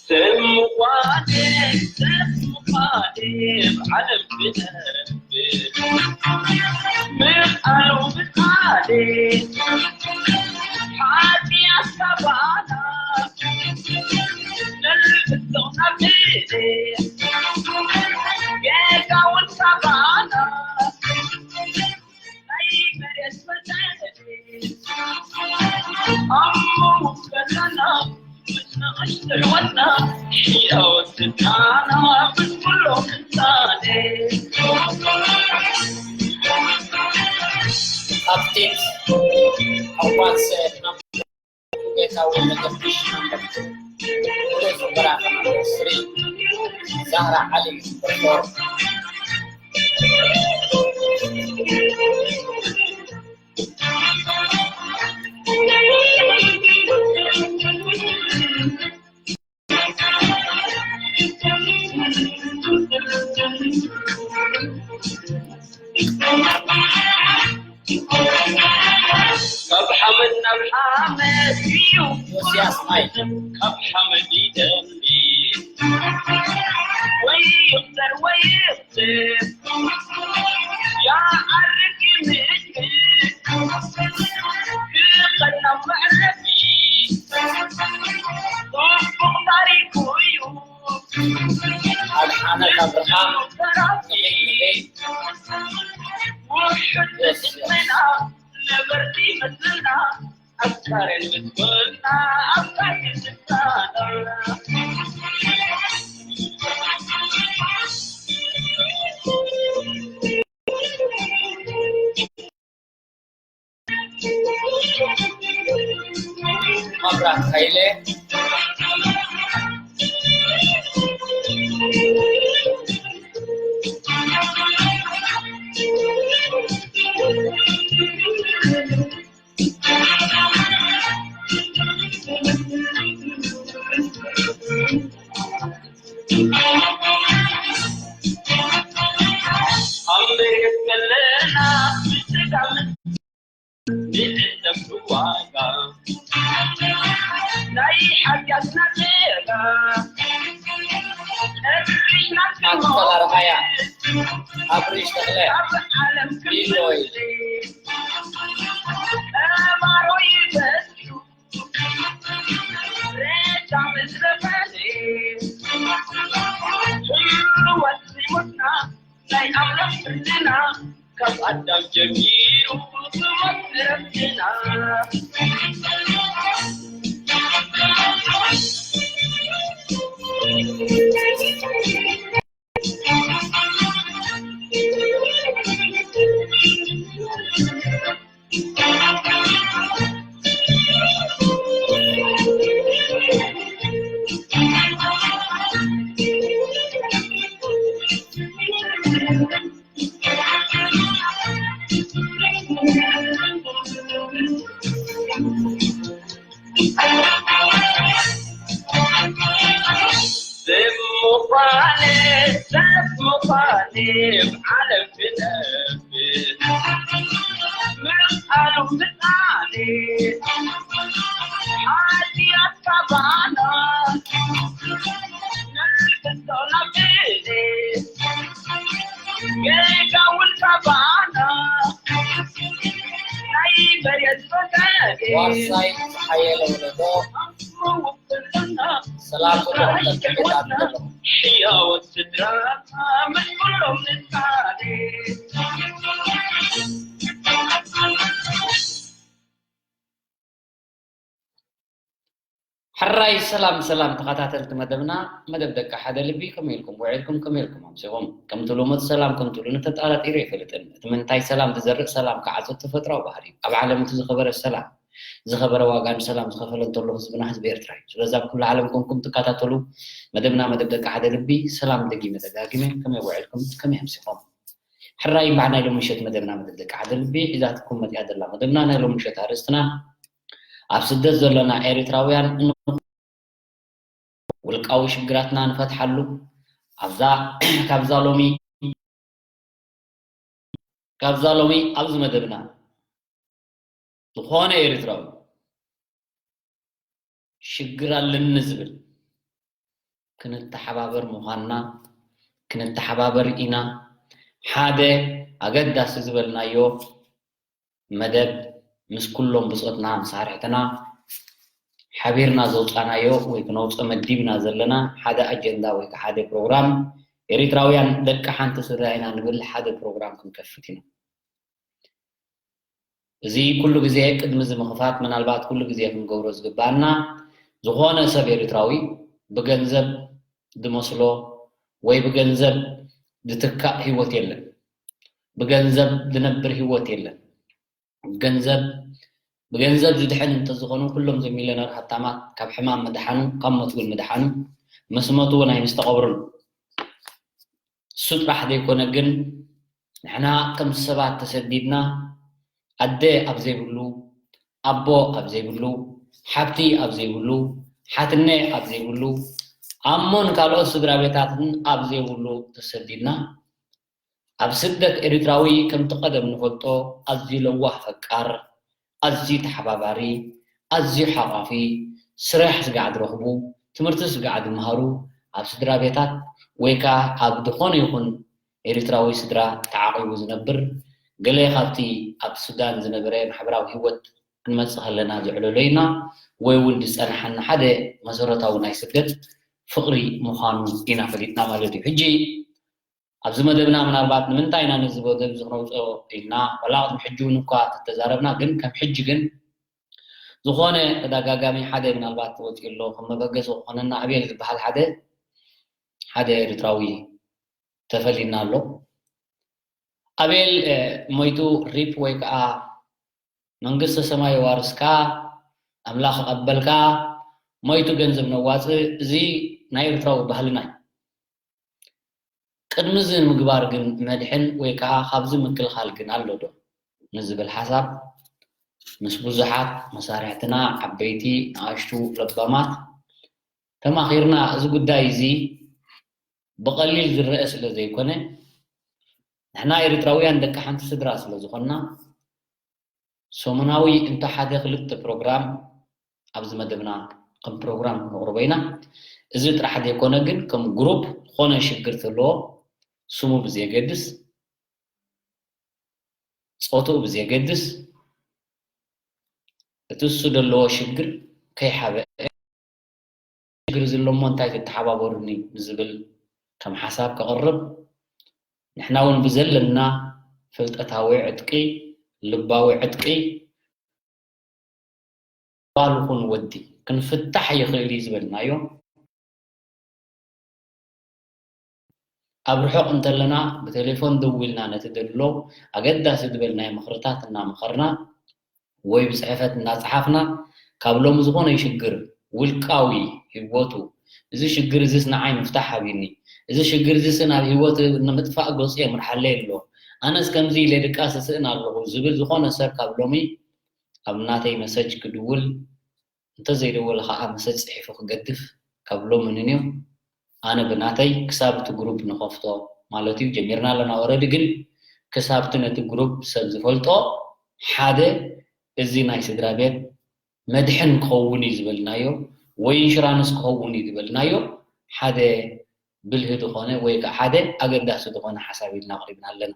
ስም ምዃኔ፣ ሰብ ምዃኔ፣ ብዓለም ክነብር። ምኽኣሉ ምኽኣሌ፣ ሓጢኣት ካባና፣ ነልብሶ ናብ ልዕሌ፣ ጌጋ እውን ካባና፣ ናይ መሬት መሰለ፣ ኣሞ ዘለና፣ ምስ ንእሽቶ ሕይወትና፣ ሕያው ስጋና፣ ምስ ኩሉ ቅንጣኔ። ኣብቲት ኣዋንሰ ናብ ጌታ ወልደ ጊዮርጊስ ጽቡቕ በራኺ ስሪ ዛህራ ዓሊ ፐርፎርም። ካብ ሓመድ ናብ ሓመድ እዩ ዮስያስ ማይ። ካብ ሓመድ ይደምቢ ወይ ይቕበር ወይ ይቕበር። ያኣርግ ይምእት ክኸድ ናብ መዕረፊ። ጽቡቕ ታሪኩ እዩ። ኣድሓነት ኣብርሃ፣ ውሑድ ተስመና ነበርቲ መስልና ኣፍቃሪ ልትወና ኣፍቃሪ ልትወና። መብራት ሃይለ። ኣብ መሬት ዘለና ብጸጋምን ብዕንደም ብዋጋ ናይ ሓጢኣትና ጸጋ ቀሪሽና ኣቶ ተላረማያ፣ ኣብሪሽ ተኽለ፣ ካብ ዓለም ቢሎይ። ክንፈልጥ ቀባሮ ይበዝሑ። ናይ ኣምላኽ ፍርድና ካብ ኣዳም ጀሚሩ ክሞት ረብና። ሰብ ምዃኔ፣ ሰብ ምዃኔ፣ ዓለም ክነብር። ምዕቃሉ ምጣኔ፣ ሓጢኣት ካባና፣ ነልብሶ ናብ እዴ፣ ጌጋ እውን ካባና፣ ናይ መሬት ፈቃዴ። ዋርሳይ ሓየለ ወለዶ። ሰላም፣ ሕያወት ስድራ ምስ ኩሎም ንጻሬ። ሕራይ ሰላም ሰላም ተኸታተልቲ መደብና፣ መደብ ደቂ ሓደ ልቢ፣ ከመይ ኢልኩም ውዒልኩም፣ ከመይ ኢልኩም ኣምሲኹም? ከምቲ ልሙድ ሰላም ከምቲ ንተጣራጢሩ ኣይፈልጥን። እቲ ምንታይ ሰላም ዝዘርእ ሰላም ክዓጹ ተፈጥራዊ ባህሪ እዩ። ኣብ ዓለም እቲ ዝኸበረ ሰላም፣ ዝኸበረ ዋጋ ንሰላም ዝኸፈለ እንተሎ ህዝብና ህዝቢ ኤርትራ እዩ። ስለዚ ኣብ ኩሉ ዓለም ኮንኩም ትከታተሉ መደብና መደብ ደቂ ሓደ ልቢ፣ ሰላም ደጊመ ደጋጊመ፣ ከመይ ውዒልኩም፣ ከመይ ኣምሲኹም? ሕራይ እምበኣር ናይ ሎሚ ምሸት መደብና መደብ ደቂ ሓደ ልቢ ሒዛትኩም መጺኣ ዘላ መደብና ናይ ሎሚ ምሸት ኣርእስትና ኣብ ስደት ዘለና ኤርትራውያን ውልቃዊ ሽግራትና ንፈትሓሉ ኣብዛ ካብዛ ሎሚ ካብዛ ሎሚ ኣብዚ መደብና ዝኾነ ኤርትራዊ ሽግር ኣለኒ ዝብል ክንተሓባበር ምዃንና ክንተሓባበር ኢና። ሓደ ኣገዳሲ ዝበልናዮ መደብ ምስ ኩሎም ብጾትና መሳርሕትና ሓቢርና ዘውጻናዮ ወይ ክነውጾ መዲብና ዘለና ሓደ ኣጀንዳ ወይ ከዓ ሓደ ፕሮግራም ኤሪትራውያን ደቂ ሓንቲ ስድራ ኢና ንብል ሓደ ፕሮግራም ክንከፍት ኢና። እዚ ኩሉ ግዜ ቅድሚ እዚ ምኽፋት ምናልባት ኩሉ ግዜ ክንገብሮ ዝግባና ዝኾነ ሰብ ኤሪትራዊ ብገንዘብ ዝመስሎ ወይ ብገንዘብ ዝትካእ ህይወት የለን። ብገንዘብ ዝነብር ህይወት የለን። ገንዘብ ብገንዘብ ዝድሕን እንተዝኾኑ ኩሎም ዘሚለነር ሃብታማት ካብ ሕማም ምድሓኑ ካብ ሞት እውን ምድሓኑ ምስ መቱ እውን ኣይምስተቐብሩን። እሱ ጥራሕ ዘይኮነ ግን ንሕና ከም ሰባት ተሰዲድና ኣደ ኣብ ዘይብሉ ኣቦ ኣብ ዘይብሉ ሓብቲ ኣብ ዘይብሉ ሓትነ ኣብ ዘይብሉ ኣሞን ካልኦት ስድራ ቤታትን ኣብ ዘይብሉ ተሰዲድና ኣብ ስደት ኤሪትራዊ ከምቲ ቀደም ንፈልጦ ኣዝዩ ለዋህ ፈቃር ኣዝዩ ተሓባባሪ ኣዝዩ ሓቋፊ ስራሕ ስጋዕ ዝረኽቡ ትምህርቲ ስጋዕ ዝምሃሩ ኣብ ስድራ ቤታት ወይ ከዓ ኣብ ዝኾነ ይኹን ኤሪትራዊ ስድራ ተዓቒቡ ዝነብር ገለ ካብቲ ኣብ ሱዳን ዝነበረ ማሕበራዊ ህይወት ክንመጽእ ከለና ዘዕለሎ ኢና ወይ እውን ዝጸንሓና ሓደ መሰረታዊ ናይ ስደት ፍቕሪ ምዃኑ ኢና ፈሊጥና ማለት እዩ። ሕጂ ኣብዚ መደብና ምናልባት ንምንታይ ኢና ነዚ መደብ እዚ ክነውፅኦ ኢልና ዋላ ቅድሚ ሕጂ እውን እኳ ተተዛረብና ግን ከም ሕጂ ግን ዝኾነ ተደጋጋሚ ሓደ ምናልባት ወፂኡ ኣሎ ከም መበገሲ ዝኾነና ኣቤል ዝበሃል ሓደ ሓደ ኤርትራዊ ተፈሊና ኣሎ። ኣቤል ሞይቱ ሪፕ ወይ ከዓ መንግስተ ሰማይ የዋርስካ ኣምላኽ ይቐበልካ ሞይቱ ገንዘብ ነዋፅእ እዚ ናይ ኤርትራዊ ባህልና እዩ። ቅድሚ እዚ ንምግባር ግን መድሕን ወይ ከዓ ካብዚ ምክልኻል ግን ኣሎ ዶ ንዝብል ሓሳብ ምስ ብዙሓት መሳርሕትና ዓበይቲ ንኣሽቱ ለባማት ተማኺርና እዚ ጉዳይ እዚ ብቐሊል ዝረአ ስለ ዘይኮነ ንሕና ኤርትራውያን ደቂ ሓንቲ ስድራ ስለ ዝኾንና ሰሙናዊ እንተ ሓደ ክልተ ፕሮግራም ኣብዚ መደብና ከም ፕሮግራም ነቕርቦ ኢና። እዚ ጥራሕ ዘይኮነ ግን ከም ግሩፕ ዝኾነ ሽግር ተለዎ ስሙ ብዘየገድስ ፆትኡ ብዘየገድስ እቲ እሱ ዘለዎ ሽግር ከይሓበአ ሽግር እዚ ኣሎ እሞ እንታይ ትተሓባበሩኒ ዝብል ከም ሓሳብ ከቕርብ ንሕና እውን ብዘለና ፍልጠታዊ ዕጥቂ ልባዊ ዕጥቂ ባል ኹን ወዲ ክንፍታሕ ይኽእል እዩ ዝበልናዮ ኣብ ርሑቕ እንተለና ብቴሌፎን ደዊልና ነቲ ደሎ ኣገዳሲ ዝበልናዮ ምኽርታት እናመኸርና ወይ ብፅሕፈት እናፀሓፍና ካብ ሎሚ ዝኾነ ሽግር ውልቃዊ ህይወቱ እዚ ሽግር እዚስ ንዓይ ምፍታሕ ሃብኒ እዚ ሽግር እዚስ ናብ ህይወት ንምጥፋእ ገፁ የምርሓለይ ኣሎ ኣነስ ከምዚ ኢለ ድቃስ እስእን ኣለኹ ዝብል ዝኾነ ሰብ ካብ ሎሚ ኣብ ናተይ መሰጅ ክድውል እንተዘይደወለ ከዓ መሰጅ ፅሒፉ ክገድፍ ካብ ሎሚ ንንዮ ኣነ ብናተይ ክሳብ እቲ ግሩፕ ንኸፍቶ ማለት እዩ ጀሚርና ኣለና ኦረዲ ግን ክሳብቲ ነቲ ግሩፕ ሰብ ዝፈልጦ ሓደ እዚ ናይ ስድራ ቤት መድሕን ክኸውን እዩ ዝበልናዮ ወይ ኢንሹራንስ ክኸውን እዩ ዝበልናዮ ሓደ ብልሂ ዝኾነ ወይ ከዓ ሓደ ኣገዳሲ ዝኾነ ሓሳብ ኢልና ኣቕሪብና ኣለና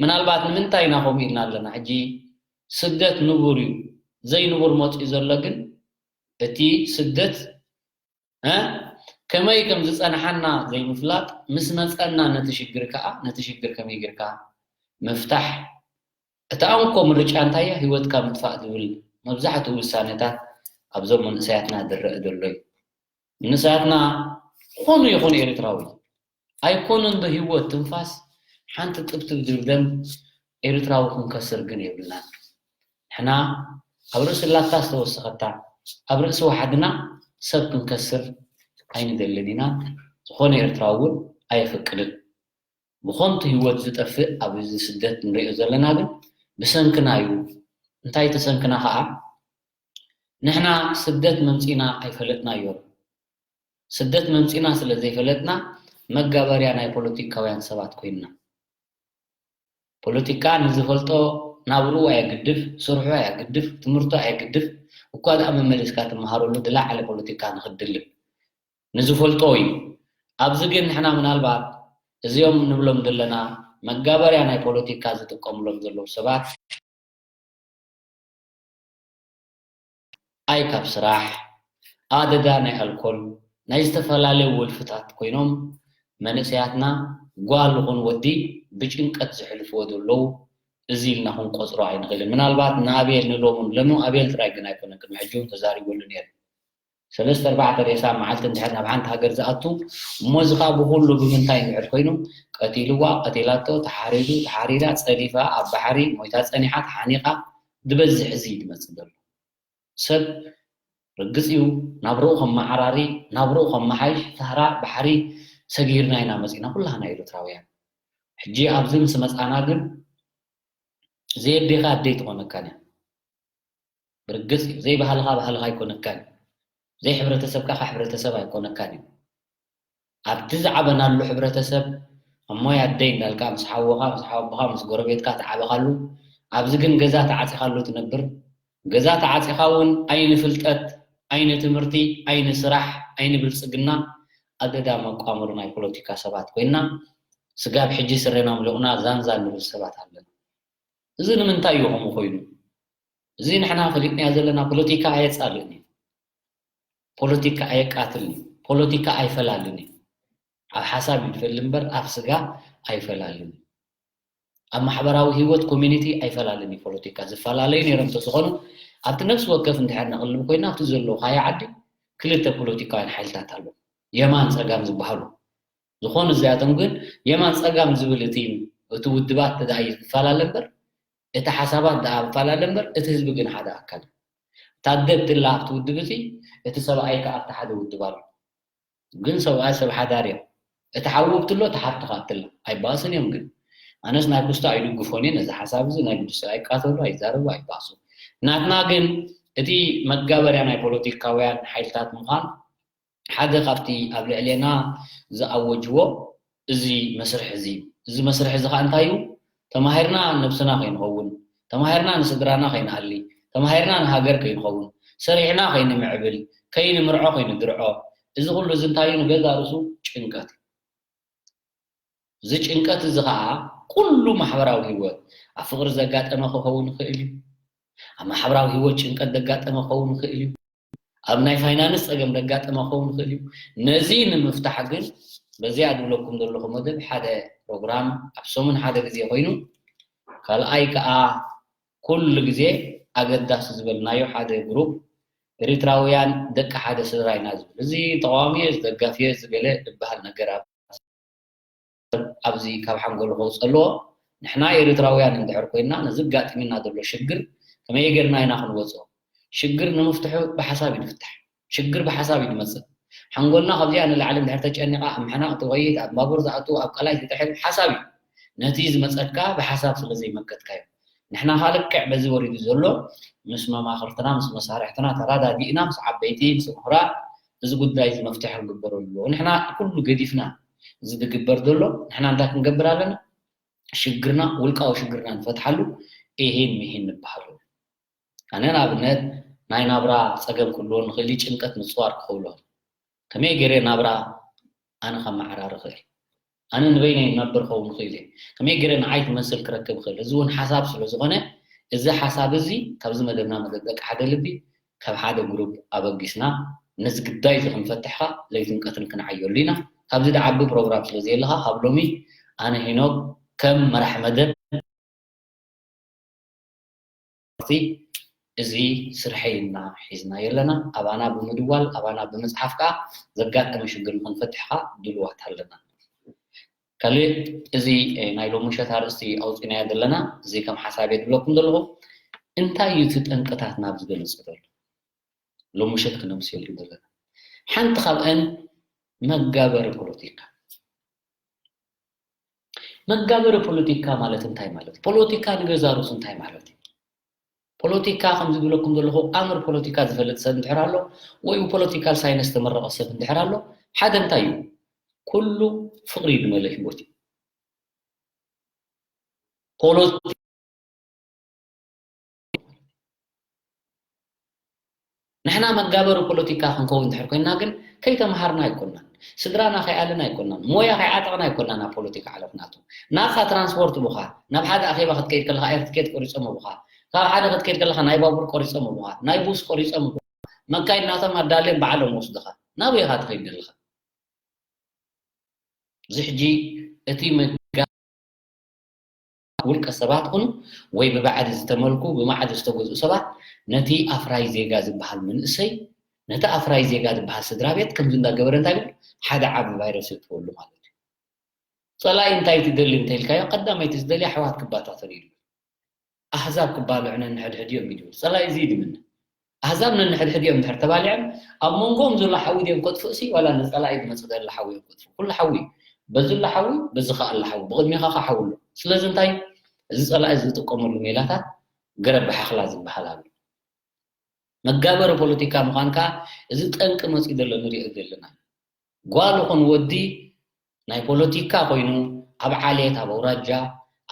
ምናልባት ንምንታይ ኢና ከምኡ ኢልና ኣለና ሕጂ ስደት ንቡር እዩ ዘይንቡር መፅኡ ዘሎ ግን እቲ ስደት ከመይ ከም ዝፀንሓና ዘይምፍላጥ ምስ መፀና ነቲ ሽግር ከዓ ነቲ ሽግር ከመይ ጌርካ ምፍታሕ እቲ ኣንኮ ምርጫ እንታይ እያ ህይወትካ ምጥፋእ ዝብል መብዛሕትኡ ውሳኔታት ኣብዞም መንእሰያትና ዝረአ ዘሎ እዩ። መንእሰያትና ዝኾኑ ይኹን ኤርትራዊ ኣይኮነን ዶ ህይወት ትንፋስ ሓንቲ ጥብጥብ ዝብል ደም ኤርትራዊ ክንከስር ግን የብልናን። ንሕና ኣብ ርእሲ ላታ ዝተወሰኸታ ኣብ ርእሲ ወሓድና ሰብ ክንከስር ኣይንደልን ኢና። ዝኾነ ኤርትራዊ እውን ኣየፈቅድን። ብኾንቱ ህይወት ዝጠፍእ ኣብዚ ስደት ንሪኦ ዘለና ግን ብሰንክና እዩ። እንታይ ተሰንክና ከዓ ንሕና ስደት መምፂና ኣይፈለጥናዮን። ስደት መምፂና ስለ ዘይፈለጥና መጋበርያ ናይ ፖለቲካውያን ሰባት ኮይንና። ፖለቲካ ንዝፈልጦ ናብርኡ ኣየግድፍ፣ ስርሑ ኣየግድፍ፣ ትምህርቱ ኣየግድፍ፣ እኳ ደኣ መመሊስካ ትመሃረሉ ዝለዓለ ፖለቲካ ንኽትድልብ ንዝፈልጦ እዩ። ኣብዚ ግን ንሕና ምናልባት እዚኦም ንብሎም ዘለና መጋበርያ ናይ ፖለቲካ ዝጥቀምሎም ዘለዉ ሰባት ኣይ ካብ ስራሕ፣ ኣደዳ ናይ ኣልኮል፣ ናይ ዝተፈላለዩ ወልፍታት ኮይኖም መንእሰያትና ጓል ይኹን ወዲ ብጭንቀት ዘሕልፍዎ ዘለዉ እዚ ኢልና ክንቆፅሮ ኣይንኽእልን። ምናልባት ንኣቤል ንሎሙን ለሙ ኣቤል ጥራይ ግን ኣይኮነን ቅድሚ ሕጂ እውን ተዛሪበሉ ነይሩ። ሰለስተ ኣርባዕተ ሬሳ መዓልቲ እንድሕር ናብ ሓንቲ ሃገር ዝኣቱ እሞ እዚ ከዓ ብኩሉ ብምንታይ እንድሕር ኮይኑ ቀቲልዋ፣ ቀቲላቶ፣ ተሓሪዱ፣ ተሓሪዳ፣ ፀዲፋ፣ ኣብ ባሕሪ ሞይታ፣ ፀኒሓ፣ ተሓኒቓ ዝበዝሕ እዚ እዩ ዝመፅእ ዘሎ። ሰብ ርግፅ እዩ ናብርኡ ከመዓራሪ ናብርኡ ከመሓይሽ ሳህራ ባሕሪ ሰጊርና ኢና መፂና ኩላህና ኤርትራውያን። ሕጂ ኣብዚ ምስ መፃና ግን ዘየዴኻ ኣደይ ትኾነካን እያ። ብርግፅ እዩ ዘይባህልኻ ባህልኻ ኣይኮነካን እዩ። ዘይሕብረተሰብካ ካ ሕብረተሰብ ኣይኮነካን እዩ። ኣብቲ ዝዓበናሉ ሕብረተሰብ እሞይ ኣደይ እንዳልካ ምስ ሓወኻ ምስ ሓወቦኻ ምስ ጎረቤትካ ትዓበኻሉ ኣብዚ ግን ገዛ ተዓፂኻሉ ትነብር። ገዛ ተዓፂኻ እውን ኣይኒ ፍልጠት ኣይኒ ትምህርቲ ኣይኒ ስራሕ ኣይኒ ብልፅግና ኣገዳ መቋምሩ ናይ ፖለቲካ ሰባት ኮይና ስጋብ ሕጂ ስረና ምልቑና ዛንዛ ንብል ሰባት ኣለና። እዚ ንምንታይ እዩ ከምኡ ኮይኑ? እዚ ንሕና ፈሊጥናዮ ዘለና ፖለቲካ ኣየጻልእን እዩ። ፖለቲካ ኣየቃትልን እዩ። ፖለቲካ ኣይፈላልን እዩ። ኣብ ሓሳብ እዩ ዝፈሊ እምበር ኣብ ስጋ ኣይፈላልን እዩ። ኣብ ማሕበራዊ ህይወት ኮሚኒቲ ኣይፈላልን እዩ ፖለቲካ። ዝፈላለዩ ነይሮም እንተዝኾኑ ኣብቲ ነፍሲ ወከፍ እንድሕር ነቕልብ ኮይና ኣብቲ ዘለዉ ካየ ዓዲ ክልተ ፖለቲካውያን ሓይልታት ኣለዉ። የማን ጸጋም ዝበሃሉ ዝኾኑ እዚኣቶም ግን የማን ጸጋም ዝብል እቲ እቲ ውድባት ተዳ ይፈላለ እምበር እቲ ሓሳባት ደኣ ይፈላለ እምበር እቲ ህዝቢ ግን ሓደ ኣካል እዩ። ታደግ ትላ ኣብቲ ውድብ እዚ እቲ ሰብኣይ ከኣ ኣብቲ ሓደ ውድብ ኣሎ። ግን ሰብኣይ ሰብ ሓዳር እዮም። እቲ ሓዊ ኣብትሎ እቲ ሓብቲ ከኣ ኣብትላ ኣይባእስን እዮም። ግን ኣነስ ናይ ኩስታ ኣይድግፎን እየ ነዚ ሓሳብ እዚ ናይ ግዱስ ኣይቃተሉ ኣይዛረቡ ኣይባእሱ። ናትና ግን እቲ መጋበርያ ናይ ፖለቲካውያን ሓይልታት ምዃን ሓደ ካብቲ ኣብ ልዕሌና ዝኣወጅዎ እዚ መስርሕ እዚ እዩ። እዚ መስርሕ እዚ ከዓ እንታይ እዩ? ተማሂርና ነብስና ከይንኸውን፣ ተማሂርና ንስድራና ከይንኣሊ፣ ተማሂርና ንሃገር ከይንኸውን፣ ሰሪሕና ከይንምዕብል፣ ከይንምርዖ ከይንድርዖ፣ እዚ ኩሉ እዚ እንታይ እዩ? ንገዛ ርእሱ ጭንቀት እዩ። እዚ ጭንቀት እዚ ከዓ ኩሉ ማሕበራዊ ህይወት ኣብ ፍቕሪ ዘጋጠመ ክኸውን ይኽእል እዩ። ኣብ ማሕበራዊ ህይወት ጭንቀት ዘጋጠመ ክኸውን ይኽእል እዩ። ኣብ ናይ ፋይናንስ ፀገም ዘጋጠመ ክኸውን ይኽእል እዩ። ነዚ ንምፍታሕ ግን በዚኣ ዝብለኩም ዘለኹ መደብ ሓደ ፕሮግራም ኣብ ሰሙን ሓደ ግዜ ኮይኑ ካልኣይ ከዓ ኩሉ ግዜ ኣገዳሲ ዝበልናዮ ሓደ ግሩፕ ኤርትራውያን ደቂ ሓደ ስድራ ኢና ዝብል እዚ ተቃዋሚ እየ ደጋፊ እየ ዝገለ ዝበሃል ነገር ኣብ ኣብዚ ካብ ሓንጎሉ ከውፅእ ኣለዎ። ንሕና ኤርትራውያን እንድሕር ኮይንና ነዚ ኣጋጢምና ዘሎ ሽግር ከመይ ጌርና ኢና ክንወፅኦ? ሽግር ንምፍትሑ ብሓሳብ እዩ ዝፍታሕ። ሽግር ብሓሳብ እዩ ዝመፅእ። ሓንጎልና ካብዚኣ ንላዕሊ እንድሕር ተጨኒቓ ኣብ ምሕናቕ ትኸይድ፣ ኣብ ባቡር ዝኣቱ፣ ኣብ ቀላይ ትጥሕል ሓሳብ እዩ። ነቲ ዝመፀካ ብሓሳብ ስለ ዘይመከትካዮ። ንሕና ከዓ ልክዕ በዚ ወሪዱ ዘሎ ምስ መማኽርትና ምስ መሳርሕትና ተራዳዲእና ምስ ዓበይቲ ምስ ምሁራት እዚ ጉዳይ እዚ መፍትሒ ክግበረሉ ኣለዎ። ንሕና ኩሉ ገዲፍና እዚ ዝግበር ዘሎ ንሕና እንታይ ክንገብር ኣለና? ሽግርና ውልቃዊ ሽግርና ንፈትሓሉ ኢሂን ምሂን ንበሃሉ። ኣነ ንኣብነት ናይ ናብራ ፀገም ክህልዎ ንኽእል እዩ፣ ጭንቀት ምፅዋር ክኸውን ከመይ ገይረ ናብራ ኣነ ከመዓራሪ ክእል ኣነ ንበይነይ ነብር ኸውን ክእል እየ ከመይ ገይረ ንዓይ ትመስል ክረክብ ክእል እዚ እውን ሓሳብ ስለ ዝኾነ እዚ ሓሳብ እዚ ካብዚ መደብና መደብ ደቂ ሓደ ልቢ ካብ ሓደ ግሩፕ ኣበጊስና ነዚ ግዳይ እዚ ክንፈትሕኻ ለይትን ቀትርን ክንዓየሉ ኢና። ካብዚ ድዓቢ ፕሮግራም ስለ ዘየለኻ ካብ ሎሚ ኣነ ሄኖክ ከም መራሕ መደብ እዚ ስርሐይ እና ሒዝናዮ ኣለና። ኣባና ብምድዋል፣ ኣባና ብምጽሓፍ ከኣ ዘጋጠመ ሽግር ንኽንፈትሕ ከኣ ድልዋት ኣለና። ካልእ እዚ ናይ ሎሚ ምሸት ኣርእስቲ ኣውጺናዮ ዘለና፣ እዚ ከም ሓሳብ እየ ዝብለኩም ዘለኹ። እንታይ እዩ እቲ ጠንቅታት ናብ ዝገልጽ ዘሎ? ሎሚ ምሸት ክነምስየሉ ዘለና። ሓንቲ ካብአን መጋበሪ ፖለቲካ። መጋበሪ ፖለቲካ ማለት እንታይ ማለት እዩ? ፖለቲካ ንገዛ ርእሱ እንታይ ማለት እዩ? ፖለቲካ ከም ዝብለኩም ዘለኹ ኣምር ፖለቲካ ዝፈልጥ ሰብ እንድሕር ኣሎ ወይ ብፖለቲካል ሳይንስ ተመረቐ ሰብ እንድሕር ኣሎ ሓደ እንታይ እዩ? ኩሉ ፍቕሪ ዝመልእ ህይወት እዩ። ፖለቲ ንሕና መጋበሪ ፖለቲካ ክንከውን እንድሕር ኮይንና ግን ከይተምሃርና ኣይኮናን። ስድራና ከይኣለና ኣይኮናን። ሞያ ከይዓጠቕና ኣይኮናን ኣብ ፖለቲካ ዓለምናቱ። ናብኻ ትራንስፖርት ቡኻ፣ ናብ ሓደ ኣኼባ ክትከይድ ከለኻ ኤር ትኬት ቆሪጾም ቡኻ፣ ካብ ሓደ ክትከይድ ከለኻ ናይ ባቡር ቆሪጾም ቡኻ፣ ናይ ቡስ ቆሪጾም ቡኻ፣ መካይን ናቶም ኣዳልዮም ባዕሎም ወስድኻ። ናበይ ኢኻ ትኸይድ ዘለኻ? እዚ ሕጂ እቲ መጋ ውልቀ ሰባት ኩኑ ወይ ብባዕዲ ዝተመልኩ ብማዕዲ ዝተገዝኡ ሰባት ነቲ ኣፍራይ ዜጋ ዝበሃል መንእሰይ ነቲ ኣፍራይ ዜጋ ዝበሃል ስድራ ቤት ከምዚ እንዳገበረ እንታይ ይብል ሓደ ዓቢ ቫይረስ የጥፈሉ ማለት እዩ። ጸላኢ እንታይ ትደሊ እንተኢልካዮ ቀዳመይቲ ዝደልያ ኣሕዋት ክባታተሉ እዩ። ኣህዛብ ክባልዑ ነንሕድሕድ እዮም እዩ ዝብል። ጸላኢ እዚ እዩ ድምነ። ኣህዛብ ነንሕድሕድ እዮም እንድሕር ተባሊዖም ኣብ መንጎኦም ዘሎ ሓዊ ድዮም ከጥፍኡ ሲ ዋላ ንጸላኢ ዝመጽእ ዘሎ ሓዊ እዮም ከጥፍኡ። ኩሉ ሓዊ እዩ። በዚ ኣሎ ሓዊ በዚ ከኣ ኣሎ ሓዊ ብቕድሜኻ ከ ሓዊ ኣሎ። ስለዚ እንታይ እዚ ጸላኢ ዝጥቀመሉ ሜላታት ገረብ ብሓኽላ ዝበሃል ኣሎ። መጋበሪ ፖለቲካ ምዃን ከኣ እዚ ጠንቂ መጺኡ ዘሎ ንሪኦ ዘለና እዩ። ጓል ይኹን ወዲ ናይ ፖለቲካ ኮይኑ ኣብ ዓሌት ኣብ ኣውራጃ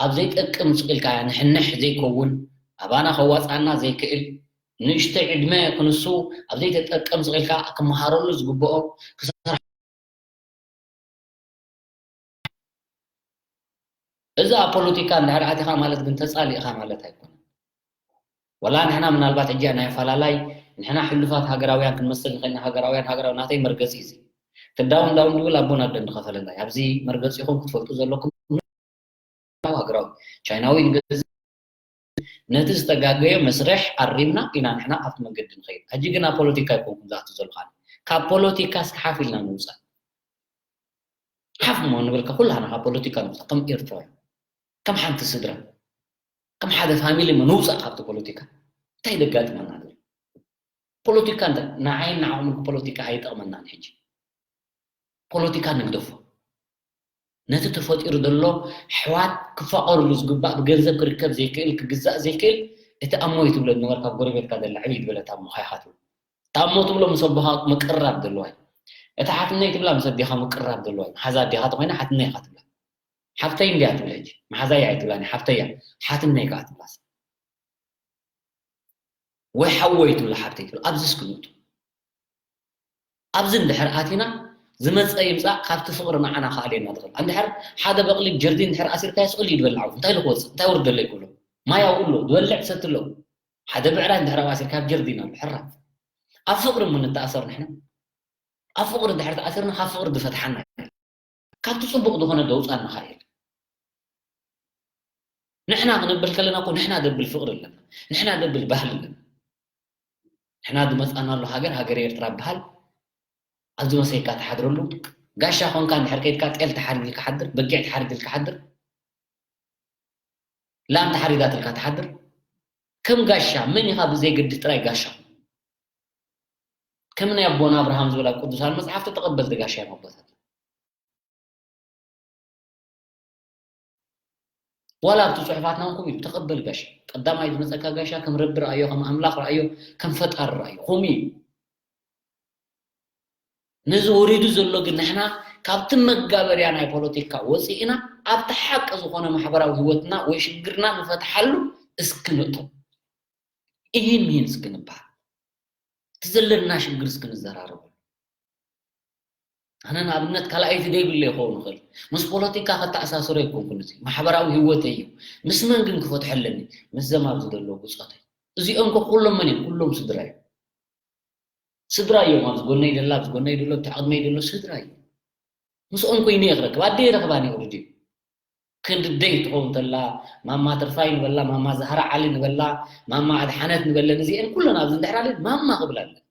ኣብ ዘይጠቅም ስቕ ኢልካ ንሕንሕ ዘይከውን ኣባና ከዋፅኣና ዘይክእል ንእሽተይ ዕድመ ክንሱ ኣብ ዘይተጠቀም ስቕ ኢልካ ክመሃረሉ ዝግብኦ ክሰርሓ እዚ ኣብ ፖለቲካ እንድሕር ኣቲኻ ማለት ግን ተፃሊእኻ ማለት ኣይኮነን። ወላ ንሕና ምናልባት ሕጂ ናይ ኣፈላላይ ንሕና ሕሉፋት ሃገራውያን ክንመስል ንኽእል ኢና። ሃገራውያን ሃገራዊ ናተይ መርገፂ እዚ እቲ ዳውን ዳውን ዝብል ኣቦን ኣደን ዝኸፈለና እዩ። ኣብዚ መርገፂኹም ክትፈልጡ ዘለኩም ሃገራዊ ቻይናዊ ንገዝእ ነቲ ዝተጋገየ መስርሕ ኣሪምና ኢና ንሕና ኣብቲ መንገዲ ንኸይድ። ሕጂ ግን ኣብ ፖለቲካ ኣይኮንኩም ዝኣቱ ዘለኹ ኣነ። ካብ ፖለቲካ እስኪ ሓፍ ኢልና ንውፃእ። ሓፍ እሞ ንብል ከ ኩላህና ካብ ፖለቲካ ንውፃእ ከም ኤርትራውያን ከም ሓንቲ ስድራ ከም ሓደ ፋሚሊ እሞ ንውፃእ ካብቲ ፖለቲካ እንታይ ደጋጥመና ኣሎ? ፖለቲካ እንተ ንዓይን ንዓኹምን ፖለቲካ ኣይጠቕመናን። ሕጂ ፖለቲካ ንግደፎ። ነቲ ተፈጢሩ ዘሎ ኣሕዋት ክፋቐርሉ ዝግባእ ብገንዘብ ክርከብ ዘይክእል ክግዛእ ዘይክእል እቲ ኣሞ እዩ ትብሎ ዝነበርካ ኣብ ጎረቤትካ ዘላ ዕብይ ዝበለት ኣሞኻ ኢኻ ትብሎ። እታ ኣሞ ትብሎ ምስ ኣቦኻ ምቅርራብ ዘለዋ እዩ። እታ ሓትነይ ትብላ ምስ ኣዴኻ ምቅርራብ ዘለዋ እዩ። መሓዛ ኣዴኻ ተኾይና ሓትነይ ኢኻ ትብላ። ሓፍተይ እንድያ ትብል ሕጂ። መሓዛይ ኣይትብላን ሓፍተይ እያ። ሓትነይ ከኣ ትብላ። ወይ ሓወይ ትብላ ሓፍተይ ትብላ። ኣብዚ እስኪ ንእቱ። ኣብዚ እንድሕር ኣቲና ዝመፀ ይምፃእ ካብቲ ፍቕሪ ንዓና ክኣልየና ዝኽእል። እንድሕር ሓደ በቕሊ ጀርዲን እንድሕር ኣሲርካዮ ስቕል እዩ ዝበልዕ ዓው። እንታይ ኢሉ ክወፅእ? እንታይ ውርደለይ ክብሎ? ማይ ኣብኡ ኣሎ። ዝበልዕ ሰቲ ኣለዎ። ሓደ ብዕራይ እንድሕር ኣብኡ ኣሲርካዮ ኣብ ጀርዲን ኣሎ። ሕራም። ኣብ ፍቕሪ እሞ ንተኣሰር ንሕና። ኣብ ፍቕሪ እንድሕር ተኣሲርና ካብ ፍቕሪ ዝፈትሓና የለን። ካብቲ ጽቡቕ ዝኾነ ደውጻና ኸኣ የለን። ንሕና ክነብል ከለና እኮ ንሕና ደብል ፍቕሪ ኣለና። ንሕና ደብል ባህሊ ኣለና። ንሕና ዝመጻናሉ ሃገር፣ ሃገረ ኤርትራ ይበሃል። ኣብ ዝመሰየካ ትሓድረሉ፣ ጋሻ ኾንካ እንድሕር ከይድካ ጤል ተሓሪድልካ ሓድር፣ በጊዕ ተሓሪድልካ ሓድር፣ ላም ተሓሪዳትልካ ትሓድር። ከም ጋሻ መን ኢኻ ብዘይ ግዲ ጥራይ ጋሻ? ከም ናይ ኣቦና ኣብርሃም ዝበላ ቅዱሳን መጽሓፍቲ ተቐበልቲ ጋሻ እዮም ኣቦታትና። ዋላ ኣብቲ ጽሑፋትና እውን ከምኡ ኢሉ ተቐበል ጋሻ። ቀዳማይ ዝመጸካ ጋሻ ከም ረቢ ረኣዮ፣ ከም ኣምላኽ ረኣዮ፣ ከም ፈጣሪ ረኣዮ። ከምኡ እዩ። ነዚ ወሪዱ ዘሎ ግን ንሕና ካብቲ መጋበርያ ናይ ፖለቲካ ወጺእና ኣብቲ ሓቂ ዝኾነ ማሕበራዊ ህይወትና ወይ ሽግርና ንፈትሓሉ እስኪ ንእቶ። ኢሂን ምሂን እስኪ ንበሃል። እቲ ዘለና ሽግር እስኪ ንዘራረበሉ። ኣነ ንኣብነት ካልኣይቲ ደይብለ ይኸውን ይኽእል። ምስ ፖለቲካ ከተኣሳስሮ ኣይኮንኩን እዚ ማሕበራዊ ህይወተይ እዩ። ምስ መን ግን ክፈትሖ ኣለኒ? ምስዘም ኣብዚ ዘለዉ ብጾተይ። እዚኦም ከ ኩሎም መን እዮም? ኩሎም ስድራ እዮም። ስድራ እዮም። ኣብዚ ጎነይ ደላ፣ ኣብዚ ጎነይ ደሎ፣ ብታዕቕድመይ ደሎ ስድራ እዮም። ምስኦም ኮይነ እየ ክረክብ። ኣደይ ረኽባኒ ኦልሬዲ። ክንዲ ደይ ትኸውን ተላ፣ ማማ ተርፋይ ንበላ፣ ማማ ዛህራ ዓሊ ንበላ፣ ማማ ኣድሓነት ንበለን፣ እዚአን ኩለን ኣብዚ እንድሕር ኣለን ማማ ክብላ ኣለን።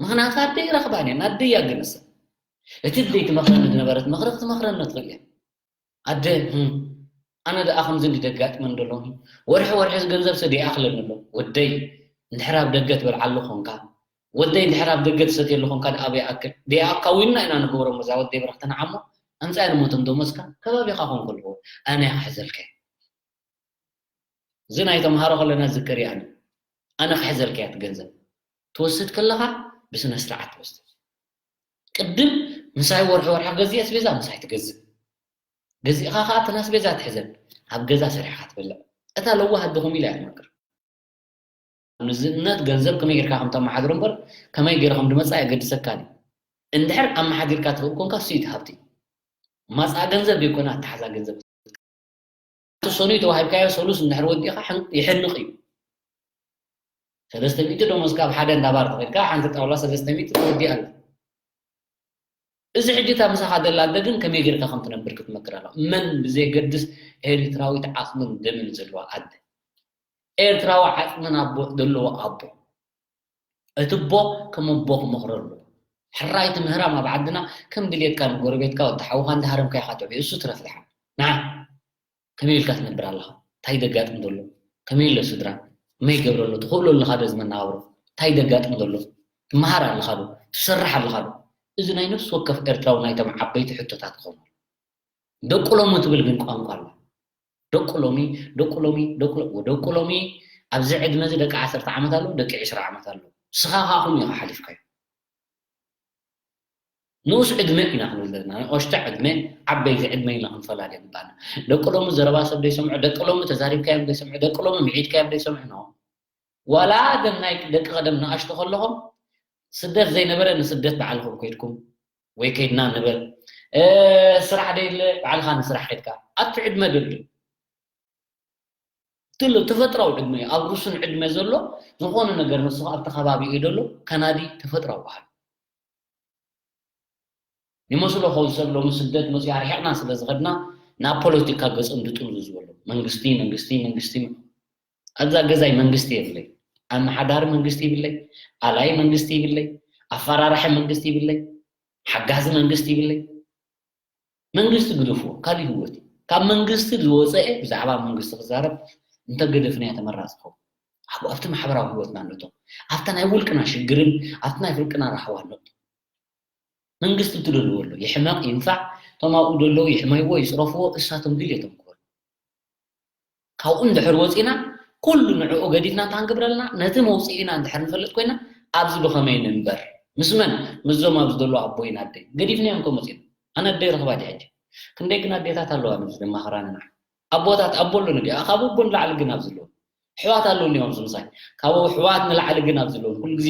ምኽንያቱ ኣደይ ረኽባን እየን፣ ኣደይ እያ ገነሰ። እቲ ደይ ትመኽረኒ ዝነበረት ምኽሪ ክትመኽረኒ ትኽእል እያ። ኣደ፣ ህም፣ ኣነ ደኣ ከምዚ እንዲ ደጋጥመን ደሎ፣ ወርሒ ወርሒ ገንዘብ ሰ ደይኣኽለኒ ኣሎ። ወደይ፣ እንድሕር ኣብ ደገ ትበልዓሉ ኾንካ፣ ወደይ፣ እንድሕር ኣብ ደገ ትሰትየሉ ኾንካ ደኣ በይኣክል። ደይኣካዊንና ኢና ንገብሮ፣ እዛ ወደይ በረኽቲ ንዓሞ፣ ኣምጻያ ንሞቶም ደሞዝካ፣ ከባቢኻ ኾንኩ ኣለዎ። ኣነ እያ ክሕዘልካ እየ። እዚ ናይ ተምሃሮ ከለና ዝዝከር እየ ኣነ። ኣነ ክሕዘልካ እያ እቲ ገንዘብ። ትወስድ ከለኻ ብስነ ስርዓት ትወስድ። ቅድም ምሳይ ወርሒ ወርሒ ክገዝእ ኣስቤዛ ምሳይ ትገዝእ። ገዚእኻ ኸዓ እተን ኣስቤዛ ትሕዘን። ኣብ ገዛ ሰሪሕኻ ትበልዕ። እታ ለዋህ ኣደ ከምኡ ኢላ እያ ትመክር። ንዝእነት ገንዘብ ከመይ ጌርካ ከም ተመሓድሮ እምበር ከመይ ገይሩ ከም ዝመጽእ ኣየገድሰካን እዩ። እንድሕር ኣመሓዲርካ ትኽእል ኮንካ እሱ እዩ እቲ ሃብቲ። ማጽኣ ገንዘብ ዘይኮነ ኣተሓዛ ገንዘብ። ሰኑይ ተዋሂብካዮ ሰሉስ እንድሕር ወዲእኻ ሕን-፣ ይሕንቕ እዩ። ሰለስተ ሚእቲ ደሞዝካ ኣብ ሓደ እንዳ ባር ተኸድካ ሓንቲ ጣውላ ሰለስተ ሚእቲ ተወዲኣ ኣላ። እዚ ሕጂ እታ ምሳኻ ዘላ ኣደ ግን ከመይ ጌርካ ከም ትነብር ክትመክር ኣለዋ። መን ብዘየገድስ ኤርትራዊት ዓጽምን ደምን ዘለዋ ኣደ። ኤርትራዊ ዓጽምን ኣቦ ዘለዎ ኣቦ። እቲ ኣቦ ከም ኣቦ ክመኽሮ ኣለዎ። ሕራይ እቲ ምህራም ኣብ ዓድና ከም ድልየትካ ንጎረቤትካ ወዲ ሓውኻ እንዳሃረምካ ኢኻ ትዕብዮ፣ እሱ ትረፍ ድሓን። ንዓ ከመይ ኢልካ ትነብር ኣለኻ? እንታይ ደጋጥም ዘሎ? ከመይ ኣሎ ስድራ? ከመይ ይገብር ኣሎ? ትኽእሎ ኣለኻ ዶ እዚ መነባብሮ? እንታይ ደጋጥም ዘሎ? ትመሃር ኣለኻ ዶ? ትሰርሕ ኣለኻ ዶ? እዚ ናይ ነፍሲ ወከፍ ኤርትራዊ ናይቶም ዓበይቲ ሕቶታት ክኸውን። ደቁ ሎሚ ትብል ግን ቋንቋ ኣላ። ደቁ ሎሚ፣ ደቁ ሎሚ፣ ደቁ ሎ-፣ ደቁ ሎሚ ኣብዚ ዕድመ እዚ ደቂ ዓሰርተ ዓመት ኣለዉ፣ ደቂ ዕስራ ዓመት ኣለዉ። ንስኻ ከኣ ከምኡ ኢኻ ሓሊፍካዮ። ንኡስ ዕድመ ኢና ክንብል ዘለና፣ ንእሽቶ ዕድመ፣ ዓበይቲ ዕድመ ኢና ክንፈላለ ይግባኣና። ደቂ ሎሚ ዘረባ ሰብ ዘይሰምዑ፣ ደቂ ሎሚ ተዛሪብካዮም ዘይሰምዑ፣ ደቂ ሎሚ ምዒድካዮም ዘይሰምዑ፣ ኖ። ዋላ ደም ናይ ደቂ ቀደም ንኣሽቱ ከለኹም ስደት ዘይነበረ ንስደት ባዕልኹም ከይድኩም ወይ ከይድና ንበል። እ፣ ስራሕ ደይለ ባዕልኻ ንስራሕ ከይድካ ኣብቲ ዕድመ ደሉ ትሉ ተፈጥራዊ ዕድመ እዩ። ኣብ ርሱን ዕድመ ዘሎ ዝኾነ ነገር ንሱ ኣብቲ ከባቢ እዩ ደሎ ከናዲ ተፈጥራዊ ባህል። ይመስሎ ኸው ሰብ ሎሚ ስደት መፅዩ ኣርሒቕና ስለ ዝኸድና ናብ ፖለቲካ ገጾም ድጥምዙ ዝበሎ መንግስቲ፣ መንግስቲ፣ መንግስቲ። ኣብዛ ገዛይ መንግስቲ የብለይ። ኣመሓዳሪ መንግስቲ ይብለይ፣ ኣላይ መንግስቲ ይብለይ፣ ኣፈራራሒ መንግስቲ ይብለይ፣ ሓጋዚ መንግስቲ ይብለይ። መንግስቲ ግደፍዎ፣ ካልእ ህይወት እዩ። ካብ መንግስቲ ዝወፀኤ ብዛዕባ መንግስቲ ክዛረብ እንተገደፍናዮ ተመራፂ ይኸውን። ኣብ-፣ ኣብቲ ማሕበራዊ ህይወትና ነቶ፣ ኣብታ ናይ ውልቅና ሽግርን ኣብቲ ናይ ፍልቅና ራህዋ ነቶ። መንግስቲ እቲ ደልዎ ኣሎ፣ ይሕመቕ ይንፋዕ፣ እቶም ኣብኡ ደለዉ ይሕመይዎ ይፅረፍዎ፣ እሳቶም ድልየቶም ክበሉ። ካብኡ እንድሕር ወፂና፣ ኩሉ ንዕኡ ገዲፍና እንታይ ክንገብር ኣለና? ነቲ መውፅኢና እንድሕር ንፈልጥ ኮይና፣ ኣብዚ ብኸመይ ንንበር? ምስ መን? ምስዞም ኣብዚ ዘለዉ ኣቦይን ኣደይ። ገዲፍናዮም ከ መፂና? ኣነ ኣደይ ረኽባ ድየ ሕጂ? ክንደይ ግን ኣዴታት ኣለዋ ንዚ ዘማኽራንና። ኣቦታት፣ ኣቦ ኣሎ ንድኣ? ካብ ኣቦ ንላዕሊ ግን ኣብዚ ኣለዉ። ኣሕዋት ኣለዉ እኒኦም ዝምሳይ። ካብ ኣሕዋት ንላዕሊ ግን ኣብዚ ኣለዉ። ኩሉ ግዜ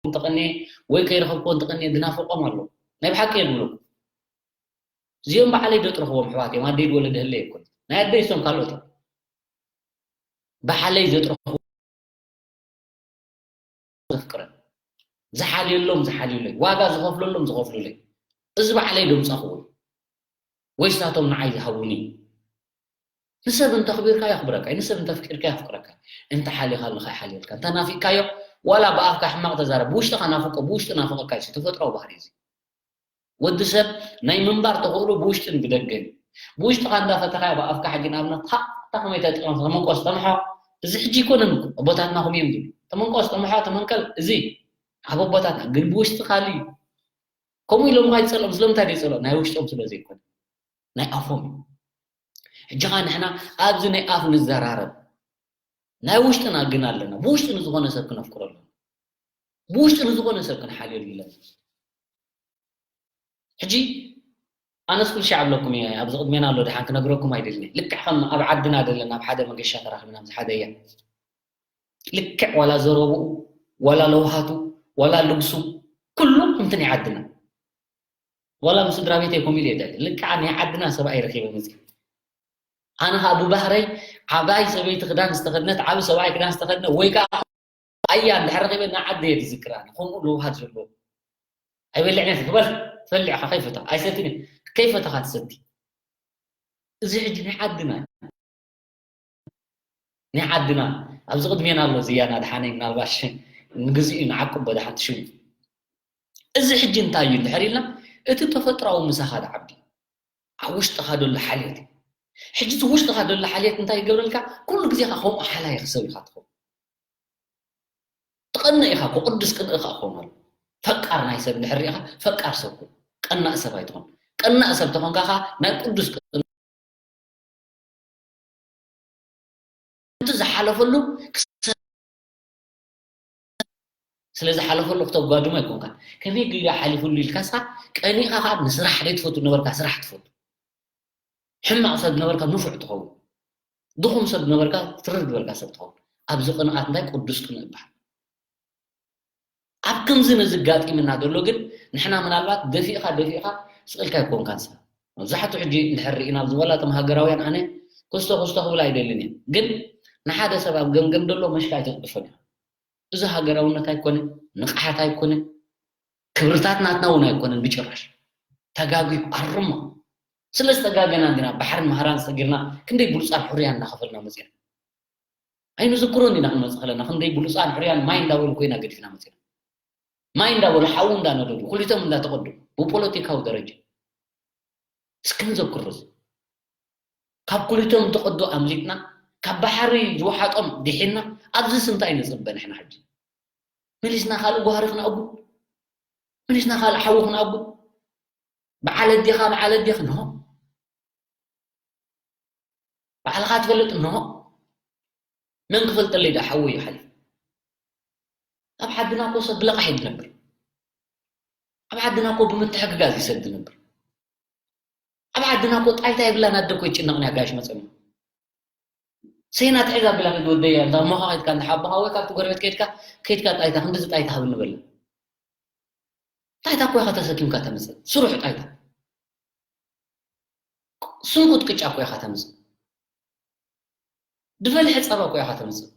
እንተቐንየ ወይ ከይረኸብክዎ እንተቐንየ ዝናፍቖም ኣለዉ። ናይ ብሓቂ እየ ዝብለኩም። እዚኦም በዓለይ ዘጥረኽዎም ኣሕዋት እዮም። ኣደይ ዝወለደ ህለ ኣይኮኑን። ናይ ኣደይ እሶም ካልኦት እዮም። በዓለይ ዘጥረኽዎም ዘፍቅረን። ዝሓልየሎም ዝሓልዩለይ። ዋጋ ዝኸፍለሎም ዝኸፍሉለይ። እዚ በዓለይ ደምጻኽዎ እዩ። ወይ ንሳቶም ንዓይ ዝሃቡኒ። ንሰብ እንተኽቢርካ የኽብረካ እዩ፣ ንሰብ እንተፍቂርካ የፍቅረካ እዩ። እንተሓሊኻ ኣለኻ ይሓልየልካ። እንተናፊቅካዮ፣ ዋላ ብኣፍካ ሕማቕ ተዛረብ፣ ብውሽጥኻ ናፍቆ፣ ብውሽጡ ናፍቀካ እዩ። ተፈጥሮኣዊ ባህሪ እዩ እዚ። ወዲ ሰብ ናይ ምንባር ተኽእሎ ብውሽጥን ብደገን እዩ። ብውሽጥኻ እንዳፈተኻዮ ብኣፍካ ሕጂ ንኣብነት፣ ሃ፣ እታ ከመይ ተጥቕም፣ ተመንቆስ፣ ተምሖ፣ እዚ ሕጂ ኣይኮነን እኮ፣ ኣቦታትና ከምኡ እዮም ዝብሉ። ተመንቆስ፣ ተምሖ፣ ተመንቀል፣ እዚ ኣብ ኣቦታትና፣ ግን ብውሽጢ ካልእ እዩ። ከምኡ ኢሎምኻ ይጸልኦም፣ ስለምንታይ ዘይጸልኦም? ናይ ውሽጦም ስለ ዘይኮነ፣ ናይ ኣፎም እዩ። ሕጂ ኸኣ ንሕና ኣብዚ ናይ ኣፍ ንዘራረብ፣ ናይ ውሽጥና ግን ኣለና። ብውሽጢ ንዝኾነ ሰብ ክነፍቅሮ ኣለና። ብውሽጢ ንዝኾነ ሰብ ክንሓልየሉ ኣለና። ሕጂ ኣነስ ኩሉ ሻዕ እብለኩም እየ፣ ኣብዚ ቅድሜና ኣሎ፣ ደሓን ክነግረኩም ኣይደልን እየ። ልክዕ ከም ኣብ ዓድና ዘለና ኣብ ሓደ መገሻ ተራኺብና ምስ ሓደ እያ። ልክዕ ዋላ ዘረብኡ፣ ዋላ ለውሃቱ፣ ዋላ ልግሱ፣ ኩሉ ከምቲ ናይ ዓድና። ዋላ ምስ ስድራ ቤተይ ከምኡ ኢለ እየ ደለ። ልክዕ ናይ ዓድና ሰብኣይ ረኺበ መፅእ። ኣነ ኸዓ ብባህረይ ዓባይ ሰበይቲ ክዳን ዝተኸድነት፣ ዓቢ ሰብኣይ ክዳን ዝተኸድነ፣ ወይ ከዓ ኣያ እንድሕር ረኺበ ንዓደይ እየ ዝዝክር ኣነ። ከምኡ ለውሃት ዘለዎ። ኣይበልዕን እየ። ክበል ትበልዕ ኢኻ፣ ከይፈተኻ ኣይሰትን እየ። ከይፈተኻ ትሰቲ። እዚ ሕጂ ናይ ዓድና እዩ። ናይ ዓድና ኣብዚ ቅድሜና ኣሎ ዝያና ድሓነይ፣ ምናልባሽ ንግዚኡ ንዓቅቦ ድሓን ትሽው። እዚ ሕጂ እንታይ እዩ እንድሕር ኢልና፣ እቲ ተፈጥራዊ ምሳኻ ድዓቢ ኣብ ውሽጥኻ ዘሎ ሓልዮት እዩ። ሕጂ እቲ ውሽጥኻ ዘሎ ሓልዮት እንታይ ይገብረልካ? ኩሉ ግዜ ኸዓ ከምኡ ሓላይ ሰብ ኢኻ ትኸውን። ትቐንእ ኢኻ እኮ፣ ቅዱስ ቅንኢ ኸዓ ክኸውን ኣሎ። ፈቃር ናይ ሰብ እንድሕር ሪኢኻ፣ ፈቃር ሰብ ኩን። ቀናእ ሰብ ኣይትኹን። ቀናእ ሰብ ተኾንካ ኸዓ ናይ ቅዱስ ቅንኢ እቲ ዝሓለፈሉ ክሰ-፣ ስለ ዝሓለፈሉ ክተጓድሞ ኣይኮንካን። ከመይ ገይሩ ሓሊፉሉ ኢልካ ንስኻ ቀኒእኻ ኸዓ ንስራሕ ዘይትፈቱ ነበርካ፣ ስራሕ ትፈቱ። ሕማቕ ሰብ ነበርካ፣ ንፉዕ ትኸውን። ድኹም ሰብ ነበርካ፣ ትርር ዝበልካ ሰብ ትኸውን። ኣብዚ ቅንኣት እንታይ ቅዱስ ቅንኢ ይበሃል። ኣብ ከምዚ ነዚ ጋጢምና ዘሎ ግን ንሕና ምናልባት ደፊእኻ ደፊእኻ ስቕ ኢልካ ኣይኮንካን ሰብ። መብዛሕትኡ ሕጂ እንድሕር ርኢና ኣብዚ ዋላ እቶም ሃገራውያን ኣነ ክስቶ ክስቶ ክብል ኣይደልን እየ። ግን ንሓደ ሰብ ኣብ ገምገም ዘሎ መሽካ ኣይተቕድፎን ኢኻ። እዚ ሃገራውነት ኣይኮነን፣ ንቕሓት ኣይኮነን፣ ክብርታት ናትና እውን ኣይኮነን ብጭራሽ። ተጋጊዩ ኣርሞ። ስለ ዝተጋገና እንዲና ባሕርን ማህራን ሰጊርና ክንደይ ብሉጻት ሕሩያን እናኸፈልና መጺና። ኣይንዝክሮን ኢና ክንመጽእ ከለና ክንደይ ብሉጻን ሕሩያን ማይ እንዳበሉ ኮይና ገዲፍና መጺና። ማይ እንዳበሉ ሓዊ እንዳነደዱ ክልቲኦም እንዳተቐዱ ብፖለቲካዊ ደረጃ። እስኪ ንዘክሮ እዚ። ካብ ክልቲኦም ተቐዶ ኣምሊጥና፣ ካብ ባሕሪ ዝወሓጦም ድሒና፣ ኣብዚስ እንታይ ንጽበ ንሕና ሕጂ? መሊስና ካልእ ጓህሪ ክነእጉ? መሊስና ካልእ ሓዊ ክነእጉ? በዓል ኣዴኻ፣ በዓል ኣዴኽ፣ እንሆ። ባዕልኻ ትፈልጥ፣ እንሆ። መን ክፈልጠለይ ደኣ ሓወይ እዩ ሓሊፉ? ኣብ ዓድና እኮ ሰብ ብለቓሕ እዩ ዝነብር። ኣብ ዓድና እኮ ብምትሕግጋዝ እዩ ሰብ ዝነብር። ኣብ ዓድና እኮ ጣይታ የብላን፣ ኣደ እኮ ይጭነቕን እያ ጋሽ መጸኒ። ሰይና ትሕዝ ኣቢላ ከይትወደያ፣ እንዳ እሞኻ ከይድካ፣ እንዳ ሓቦኻ ወይ ካብቲ ጎረቤት ከይድካ፣ ከይድካ ጣይታ፣ ክንድዚ ጣይታ ሃብኒ በላ። ጣይታ እኮ ኢኻ ተሰኪምካ ተምጽእ። ስሩሕ ጣይታ። ስንኩት ቅጫ እኮ ኢኻ ተምጽእ። ድፈልሐ ጸባ እኮ ኢኻ ተምጽእ።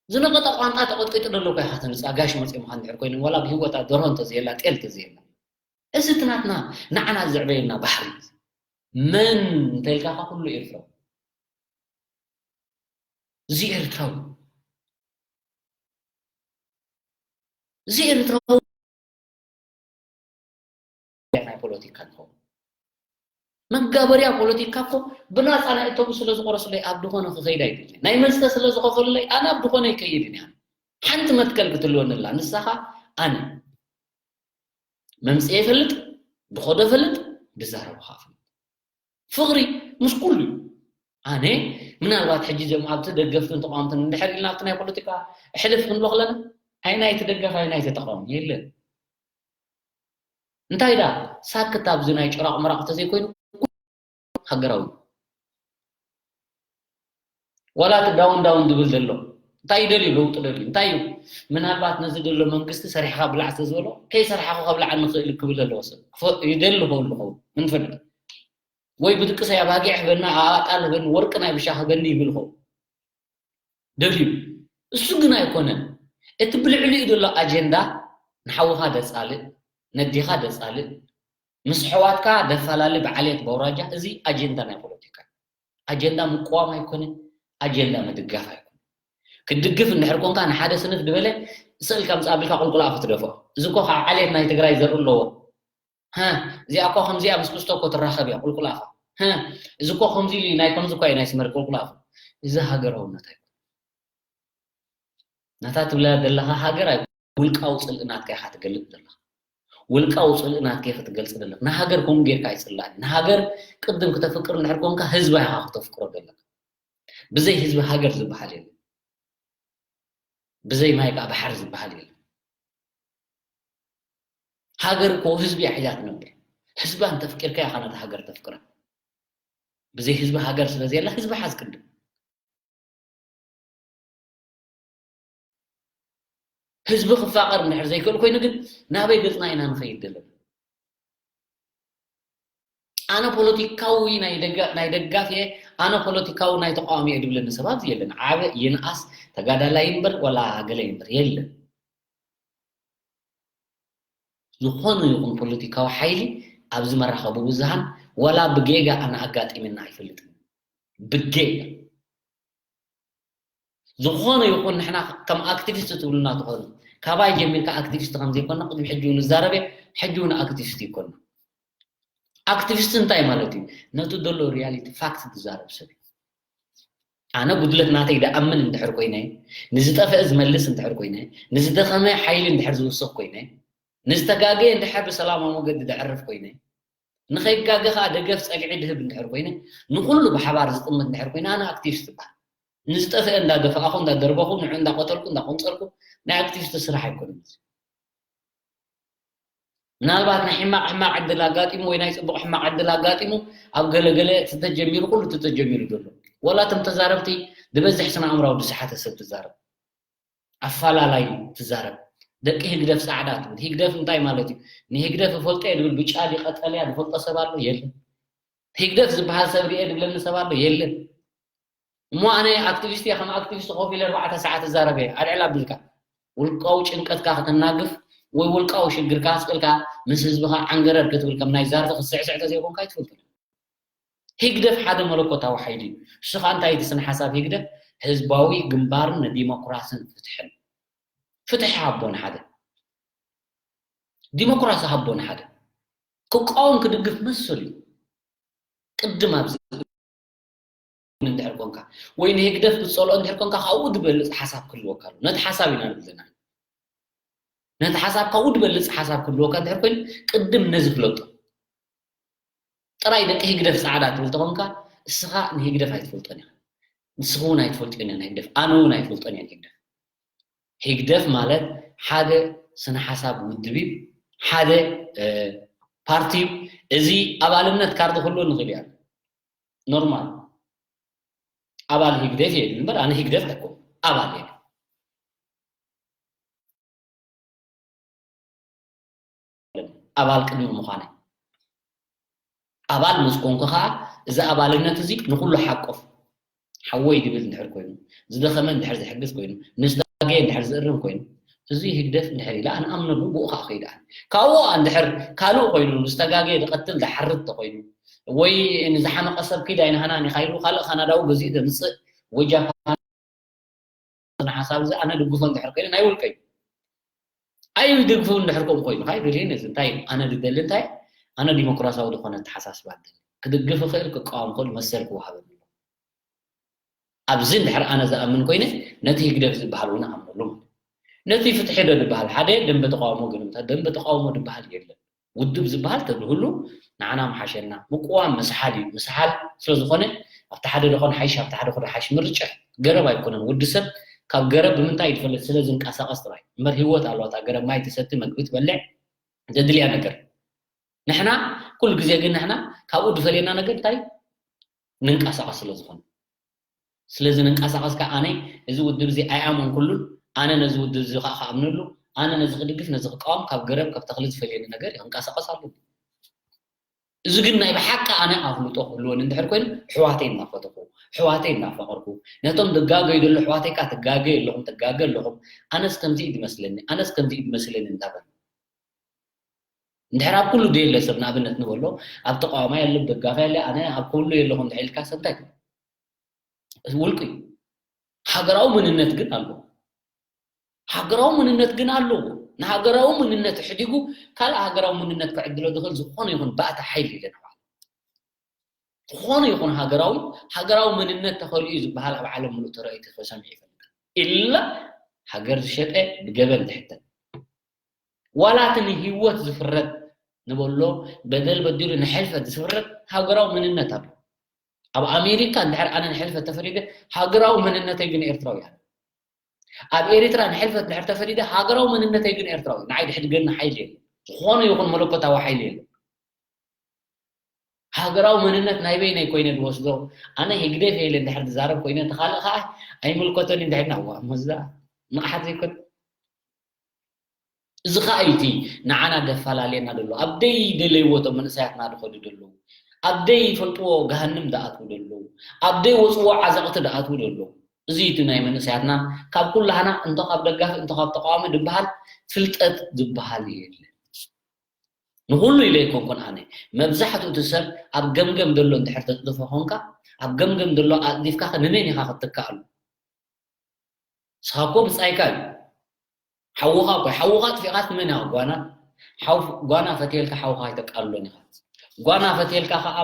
ዝነቐጠ ቋንጣ ተቐጥቂጡ ዘሎ እኮ ኢኻ ተምጽእ። ኣጋሽ መጺኦምኻ እንድሕር ኮይኖም፣ ዋላ ብህይወታ ደርሆ እንተዘየላ፣ ጤል እንተዘየላ። እዚ እቲ ናትና፣ ንዓና ዘዕበየና ባሕሪ። መን እንተልካኻ ኩሉ ኤርትራዊ። እዚ ኤርትራዊ። እዚ ኤርትራዊ ናይ ፖለቲካ እንኸውን። መጋበርያ ፖለቲካ እኮ ብናፃ ናይ እቶቡ ስለ ዝቆረሱለይ ኣብ ድኾነ ክኸይድ ኣይደልን። ናይ መስተ ስለ ዝኸፈሉለይ ኣነ ኣብ ድኾነ ይከይድን እያ። ሓንቲ መትከል ክትህልወኒ ኣላ። ንሳ ኸኣ ኣነ መምፅኤ ይፈልጥ፣ ድኾዶ ይፈልጥ፣ ድዛረቦ ኸኣ እፈልጥ። ፍቕሪ ምስ ኩሉ እዩ። ኣነ ምናልባት ሕጂ እዚኦም ኣብቲ ደገፍትን ተቓወምትን እንድሕር ኢልና ኣብቲ ናይ ፖለቲካ ሕልፍ ክንብሎ ከለና፣ ኣይ ናይቲ ደጋፊ፣ ኣይ ናይቲ ተቓዋሚ የለን። እንታይ ደኣ ሳክት ኣብዚ ናይ ጭራቕ ምራቕ ተዘይኮይኑ ሃገራዊ። ዋላ እቲ ዳውን ዳውን ዝብል ዘሎ እንታይ ይደልዩ? ለውጢ ደልዩ። እንታይ እዩ? ምናልባት ነዚ ዘሎ መንግስቲ ሰሪሕኻ ብላዕ ስለ ዝበሎ፣ ከይሰራሕኹ ከብልዓኒ ይኽእል ክብል ዘለዎ ሰብ ክፈ-፣ ይደሊ ክኸውን ዝኸውን ምንፈልጥ። ወይ ብድቅሰይ ኣባጊዕ ህበኒ፣ ኣጣል ህበኒ፣ ወርቂ ናይ ብሻ ህበኒ ይብል ኸውን። ደልዩ። እሱ ግን ኣይኮነን። እቲ ብልዕሊኡ ዘሎ ኣጀንዳ ንሓውኻ ደጻልእ፣ ነዴኻ ደጻልእ፣ ምስ ኣሕዋትካ ደፋላሊ ብዓሌት በውራጃ፣ እዚ ኣጀንዳ ናይ ፖለቲካ እዩ። ኣጀንዳ ምቅዋም ኣይኮነን፣ ኣጀንዳ ምድጋፍ ኣይኮነን። ክትድግፍ እንድሕር ኮንካ ንሓደ ስንፍ ድበለ ስእልካ ምስ ኣቢልካ ቁልቁል ኣፉ ትደፍኦ። እዚ እኮ ከዓ ዓሌት ናይ ትግራይ ዘርኢ ኣለዎ። ሀ፣ እዚኣ እኮ ከምዚኣ ምስ ክስቶ እኮ ትራኸብ እያ ቁልቁል ኣፋ። ሀ፣ እዚ እኮ ከምዚ ኢሉ ናይ ከምዚ እኮ እዩ ናይ ስመር ቁልቁል ኣፉ። እዚ ሃገራውነት ኣይኮነን። ናታ ትብላ ዘለኻ ሃገር ኣይ-፣ ውልቃዊ ጽልኢ ናትካ ኢኻ ትገልጽ ዘለኻ። ውልቃዊ ጽልኢ ናትካ ኢኻ ትገልጽ ዘለኻ። ንሃገር ከምኡ ጌርካ ኣይጽላእን። ንሃገር ቅድም ክተፍቅር እንድሕር ኮንካ ህዝባ ኢኻ ክተፍቅሮ ዘለካ። ብዘይ ህዝቢ ሃገር ዝበሃል የለን። ብዘይ ማይ ከዓ ባሕሪ ዝበሃል የለን። ሃገር እኮ ህዝቢ እያ ሒዛ ትነብር። ህዝባ እንተፍቂርካ ኢኻ ነታ ሃገር ተፍቅራ። ብዘይ ህዝቢ ሃገር ስለ ዘየላ ህዝቢ ሓዝ ቅድም። ህዝቢ ክፋቐር እንድሕር ዘይክእል ኮይኑ ግን ናበይ ገጽና ኢና ንኸይድ ዘለና? ኣነ ፖለቲካዊ ናይ ደጋ-፣ ናይ ደጋፊ እየ፣ ኣነ ፖለቲካዊ ናይ ተቃዋሚ እየ ድብለኒ ሰብ ኣብዚ የለን። ዓበ ይንኣስ ተጋዳላይ እምበር ዋላ ገለ እምበር የለን። ዝኾነ ይኹን ፖለቲካዊ ሓይሊ ኣብዚ መራኸቢ ብዙሃን ዋላ ብጌጋ ኣነ ኣጋጢምና ኣይፈልጥን። ብጌጋ ዝኾነ ይኹን ንሕና ከም ኣክቲቪስት ትብሉና ትኾኑ ካባይ ጀሚርካ ኣክቲቪስት ከም ዘይኮና ቅድሚ ሕጂ እውን እዛረብ እየ። ሕጂ እውን ኣክቲቪስት ይኮና። ኣክቲቪስት እንታይ ማለት እዩ? ነቲ ዘሎ ሪያሊቲ ፋክት ዝዛረብ ሰብ እዩ። ኣነ ጉድለት ናተይ ደኣምን እንድሕር ኮይነ፣ ንዝጠፈአ ዝመልስ እንድሕር ኮይነ፣ ንዝደኸመ ሓይሊ እንድሕር ዝውስኽ ኮይነ፣ ንዝተጋገየ እንድሕር ብሰላማዊ መገዲ ደዕርፍ ኮይነ፣ ንኸይጋገ ከዓ ደገፍ ጸግዒ ድህብ እንድሕር ኮይነ፣ ንኹሉ ብሓባር ዝጥምት እንድሕር ኮይነ ኣነ ኣክቲቪስት ይበሃል። ንዝጠፈአ እንዳደፋእኹ እንዳደርበኹ ንዑ እንዳቆተልኩ እንዳቆንጸርኩ ናይ ኣክቲቪስት ስራሕ ኣይኮነን። ምናልባት ናይ ሕማቕ ሕማቕ ዕድል ኣጋጢሙ ወይ ናይ ጽቡቕ ሕማቕ ዕድል ኣጋጢሙ ኣብ ገለገለ እቲ ተጀሚሩ ኩሉ እቲ ተጀሚሩ ዘሎ ወላ እቶም ተዛረብቲ ዝበዝሕ ስነ ኣእምራዊ ዝሰሓተ ሰብ ትዛረብ ኣፋላላይ ትዛረብ ደቂ ህግደፍ ጻዕዳ ትብል ህግደፍ እንታይ ማለት እዩ ንህግደፍ እፈልጦ እየ ድብል ብጫ ድዩ ቀጠልያ ዝፈልጦ ሰብ ኣሎ የለን ህግደፍ ዝበሃል ሰብ ርኤ ድብለኒ ሰብ ኣሎ የለን እሞ ኣነ ኣክቲቪስት እየ ከም ኣክቲቪስት ኮፍ ኢለ ኣርባዕተ ሰዓት እዛረብ እየ ኣልዕል ኣቢልካ ውልቃዊ ጭንቀትካ ከተናግፍ ወይ ውልቃዊ ሽግርካ ኣስቅልካ ምስ ህዝብኻ ዓንገረር ክትብል ከም ናይ ዛርፊ ክትስዕስዕ ተዘይኮንካ ኣይትፈልጥን ህግደፍ ሓደ መለኮታዊ ሓይሊ እዩ ንሱ ከዓ እንታይ እቲ ስነ ሓሳብ ህግደፍ ህዝባዊ ግንባርን ንዲሞክራስን ፍትሕን ፍትሒ ሃቦ ንሓደ ዲሞክራሲ ሃቦ ንሓደ ክቃወም ክድግፍ መሰሉ እዩ ቅድም ኣብዚ እንድሕር ኮንካ ወይ ንህግደፍ ክትጸልኦ እንድሕር ኮንካ ካብኡ ዝበልጽ ሓሳብ ክህልወካ ኣሎ ነቲ ሓሳብ ኢና ንብል ዘለና ነቲ ሓሳብ ካብኡ ዝበልጽ ሓሳብ ክህልወካ እንድሕር ኮይኑ ቅድም ነዚ ፍለጦ ጥራይ ደቂ ህግደፍ ጻዕዳ ትብል ተኾንካ እስኻ ንህግደፍ ኣይትፈልጦን ኢኻ ንስኺ እውን ኣይትፈልጥዮን ኢኻ ንህግደፍ ኣነ እውን ኣይፈልጦን እየ ንህግደፍ ህግደፍ ማለት ሓደ ስነ ሓሳብ ውድብ እዩ ሓደ ፓርቲ እዩ እዚ ኣባልነት ካርድ ክህልዎ ንኽእል እያ ኖርማል ኣባል ህግደፍ እየ እምበር ኣነ ህግደፍ ኣይኮን ኣባል እየ ኣባል ቅድሚ ምዃነ ኣባል ምስ ኮንኩ ከዓ እዚ ኣባልነት እዚ ንኩሉ ሓቆፍ ሓወይ ድብል እንድሕር ኮይኑ ዝደኸመ እንድሕር ዝሕግዝ ኮይኑ ንዝተጋገየ እንድሕር ዝእርም ኮይኑ እዚ ህግደፍ እንድሕር ኢለ ኣነ ኣምነሉ ብኡ ከዓ ከይድ ኣነ ካብኡ ከዓ እንድሕር ካልእ ኮይኑ ዝተጋገየ ዝቐትል ዝሓርድ ተኮይኑ ወይ ንዝሓመቐ ሰብ ኪድ ኣይንሃናን ኢኻ ኢሉ ካልእ ካናዳዊ ገዚኡ ዘምፅእ ወይ ጃፓን ሓሳብ እዚ ኣነ ድግፎ እንድሕር ኮይኑ ናይ ውልቀ እዩ ኣይድግፉ እንድሕር ከምኡ ኮይኑ ካይ ደልየ ነዚ እንታይ ኣነ ድደሊ እንታይ ኣነ ዲሞክራሲያዊ ዝኾነ ተሓሳስባ ደሊ ክድግፍ ይኽእል ክቃወም ክእል መሰል ክወሃበኒ ኣለዎ ኣብዚ እንድሕር ኣነ ዝኣምን ኮይነ ነቲ ህግደፍ ዝበሃል እውን ኣምነሉ ማለት ነቲ ፍትሒ ዶ ዝበሃል ሓደ ደንበ ተቃውሞ ግን እንታይ ደንበ ተቃውሞ ዝበሃል የለን ውድብ ዝበሃል ተብልህሉ ንዓና ምሓሸና ምቅዋም ምስሓል እዩ ምስሓል ስለዝኾነ ኣብቲ ሓደ ደኾን ሓይሽ ኣብቲ ሓደ ክዶ ሓይሽ ምርጫ ገረብ ኣይኮነን ወዲ ሰብ ካብ ገረብ ብምንታይ ይፈልጥ ስለ ዝንቀሳቀስ ጥራይ እምበር ህይወት ኣለዋ እታ ገረብ ማይ ትሰቲ መግቢ ትበልዕ ዘድልያ ነገር ንሕና ኩሉ ግዜ ግን ንሕና ካብኡ ዝፈልየና ነገር እንታይ ንንቀሳቀስ ስለ ዝኾነ ስለዚ ንንቀሳቀስ ከዓ ኣነ እዚ ውድብ እዚ ኣይኣመንኩሉን ኣነ ነዚ ውድብ እዚ ከዓ ክኣምነሉ ኣነ ነዚ ክድግፍ ነዚ ክቃወም ካብ ገረብ ካብ ተኽሊ ዝፈልየኒ ነገር እዩ ክንቀሳቀስ ኣለኒ እዚ ግን ናይ ብሓቂ ኣነ ኣፍልጦ ክህልወኒ እንድሕር ኮይኑ ኣሕዋተይ እናፈተኹ ኣሕዋተይ እናፈቀርኩ ነቶም ዝጋገዩ ዘሎ ኣሕዋተይ ከዓ ትጋገዩ ኣለኹም ትጋገ ኣለኹም ኣነስ ከምዚ እዩ ዝመስለኒ ኣነስ ከምዚ እዩ ዝመስለኒ እንዳበሉ እንድሕር ኣብ ኩሉ ደየለ ሰብ ንኣብነት ንበሎ ኣብ ተቃዋማይ ኣሎ ደጋፊ ኣለ ኣነ ኣብ ኩሉ የለኹ እንድሕር ኢልካ ሰብ እንታይ ትብል ውልቂ ሃገራዊ መንነት ግን ኣለዎ ሃገራዊ መንነት ግን ኣለዎ ንሃገራዊ መንነት ሕዲጉ ካልእ ሃገራዊ መንነት ክዕድሎ ዝኽእል ዝኾነ ይኹን ባእታ ሓይሊ ኢለ ንባዕሉ ዝኾነ ይኹን ሃገራዊ ሃገራዊ መንነት ተኸሊኡ ዝበሃል ኣብ ዓለም ምሉእ ተረኢቲ ክሰምዕ ይፈልጥ ኢላ ሃገር ዝሸጠ ብገበን ዝሕተት ዋላ እቲ ንህይወት ዝፍረድ ንበሎ በደል በዲሉ ንሕልፈት ዝፍረድ ሃገራዊ መንነት ኣሎ ኣብ ኣሜሪካ እንድሕር ኣነ ንሕልፈት ተፈሪደ ሃገራዊ መንነተይ ግን ኤርትራዊ እያ ኣብ ኤርትራ ንሕልፈት እንድሕር ተፈሪደ ሃገራዊ መንነተይ ግን ኤርትራዊ እዩ ንዓይ ድሕድገኒ ሓይሊ የለ ዝኾነ ይኹን መለኮታዊ ሓይሊ የለ ሃገራዊ መንነት ናይ በይነይ ኮይነ ዝወስዶ ኣነ ህግደፍ ኢለ እንድሕር ዝዛረብ ኮይነ እቲ ካልእ ከዓ ኣይምልከቶን እንድሕር ናዋ እሞዛ ንቕሓት ዘይኮነ እዚ ከዓ እዩ እቲ ንዓና ደፈላለየና ዘሎ ኣብ ደይ ደለይዎ እቶም መንእሰያትና ዝኸዱ ዘለዉ ኣብ ደይ ይፈልጥዎ ገሃንም ዝኣትዉ ዘለዉ ኣብ ደይ ወፅዎ ዓዘቕቲ ዝኣትዉ ዘለዉ እዚ እቲ ናይ መንእሰያትና ካብ ኩላህና እንቶ ካብ ደጋፊ እንቶ ካብ ተቃዋሚ ዝበሃል ፍልጠት ዝበሃል የለን ንኹሉ ኢለ ኣይኮንኩን ኣነ። መብዛሕትኡ እቲ ሰብ ኣብ ገምገም ዘሎ እንድሕር ተጽድፎ ኾንካ፣ ኣብ ገምገም ዘሎ ኣጽዲፍካ ኸ ንመን ኢኻ ክትትክኣሉ? ንስኻ እኮ ብጻይካ እዩ። ሓውኻ እኮ፣ ሓውኻ ኣጥፊእኻስ ንመን ኢኻ ጓና? ሓው-፣ ጓና ፈትየልካ ሓውኻ ኣይተቃልሎን ኢኻ። ጓና ፈትየልካ ኸኣ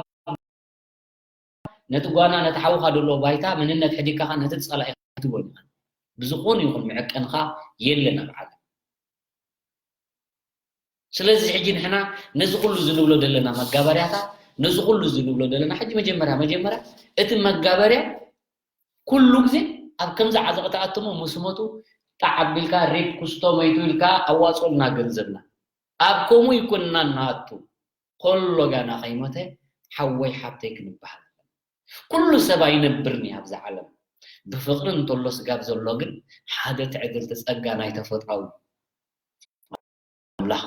ነቲ ጓና፣ ነቲ ሓውኻ ዘሎ ባይታ መንነት ሕዲግካ ኸኣ ነቲ ጸላኢ ክትቦን ኢኻ። ብዝኾነ ይኹን መዐቀንኻ የለን ኣብ ዓለም። ስለዚ ሕጂ ንሕና ነዚ ኩሉ እዚ ንብሎ ዘለና መጋበርያታት፣ ነዚ ኩሉ እዚ ንብሎ ዘለና ሕጂ መጀመርያ፣ መጀመርያ እቲ መጋበርያ ኩሉ ግዜ ኣብ ከምዚ ዓዘቕቲ ኣትሞ ምስ ሞቱ ጣዕ ኣቢልካ ሪፕ ኩስቶ መይቱ ኢልካ ኣዋጽኦልና ገንዘብና። ኣብ ከምኡ ይኮንና እናኣቱ ኮሎ ጋና ከይሞተ ሓወይ ሓብተይ ክንበሃል። ኩሉ ሰብ ኣይነብርን እዩ ኣብዚ ዓለም። ብፍቕሪ እንተሎ ስጋብ ዘሎ ግን ሓደ ትዕድልቲ ጸጋ ናይ ተፈጥሮኣዊ ኣምላኽ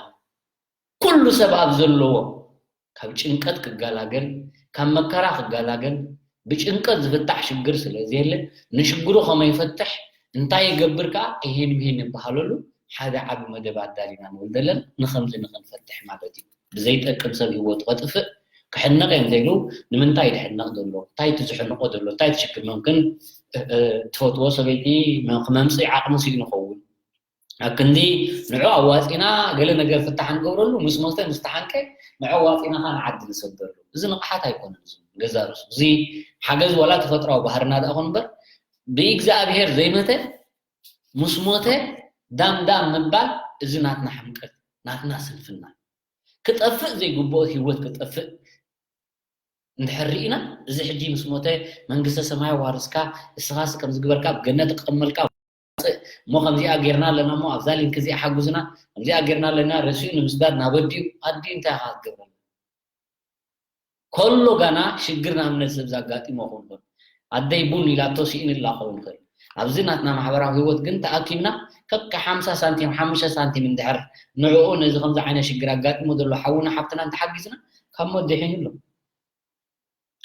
ኩሉ ሰብ ኣብ ዘለዎ ካብ ጭንቀት ክገላገል፣ ካብ መከራ ክገላገል፣ ብጭንቀት ዝፍታሕ ሽግር ስለ ዘየለ፣ ንሽግሩ ከመይ ይፈትሕ፣ እንታይ ይገብር ከኣ፣ እሂን ምሂን ንበሃለሉ ሓደ ዓቢ መደብ ኣዳሊና ንብል ዘለና፣ ንኸምዚ ንኽንፈትሕ ማለት እዩ። ብዘይጠቅም ሰብ ህይወቱ ከጥፍእ፣ ክሕነቕ እዮም ዘይብሉ፣ ንምንታይ ድሕነቕ ዘሎ፣ እንታይ እቲ ዝሕንቆ ዘሎ፣ እንታይ እቲ ሽግር፣ መምክን፣ እ፣ እ፣ ትፈትዎ ሰበይቲ መ-፣ ክመምጽእ ዓቕሚ ስኢኑ ኸውን። ኣብ ክንዲ ንዑ ኣዋጺና ገለ ነገር ፍታሕ ንገብረሉ፣ ምስ ሞተ፣ ምስ ተሓንቀ ንዑ ኣዋጺና ኸኣ ንዓዲ ንሰደሉ። እዚ ንቕሓት ኣይኮነን፣ እዚ ገዛ ርእሱ። እዚ ሓገዝ ዋላ ተፈጥሮኣዊ ባህርና ደኣ ኹን እምበር፣ ብእግዚኣብሔር ዘይመተ ምስ ሞተ ዳም ዳም ምባል፣ እዚ ናትና ሕምቀት፣ ናትና ስንፍና። ክጠፍእ ዘይግብኦ ህይወት ክጠፍእ እንድሕር ርኢና፣ እዚ ሕጂ ምስ ሞተ መንግስተ ሰማይ ዋርስካ፣ እስኻስ ከምዚ ግበርካ፣ ኣብ ገነት ክቐመልካ፣ እሞ ከምዚኣ ጌርና ኣለና፣ እሞ ኣብዛ ሊንክ እዚኣ ሓጉዝና፣ ከምዚኣ ጌርና ኣለና፣ ረሲኡ ንምስዳድ ናብ ኣዲኡ፣ ኣዲኡ እንታይ ኢኻ ክትገብረሉ? ከሎ ጋና ሽግር ንኣብነት ሰብ ዘጋጢሞ ክኸውን ይኽእል። ኣደይ ቡን ኢላቶ ስኢንላ ክኸውን ይኽእል። ኣብዚ ናትና ማሕበራዊ ህይወት ግን ተኣኪብና ከከ ሓምሳ ሳንቲም፣ ሓሙሽተ ሳንቲም እንድሕር ንዕኡ ነዚ ከምዚ ዓይነት ሽግር ኣጋጢሞ ዘሎ ሓውና ሓብትና እንተሓጊዝና ካብ ሞት ድሒኑ ኣሎ።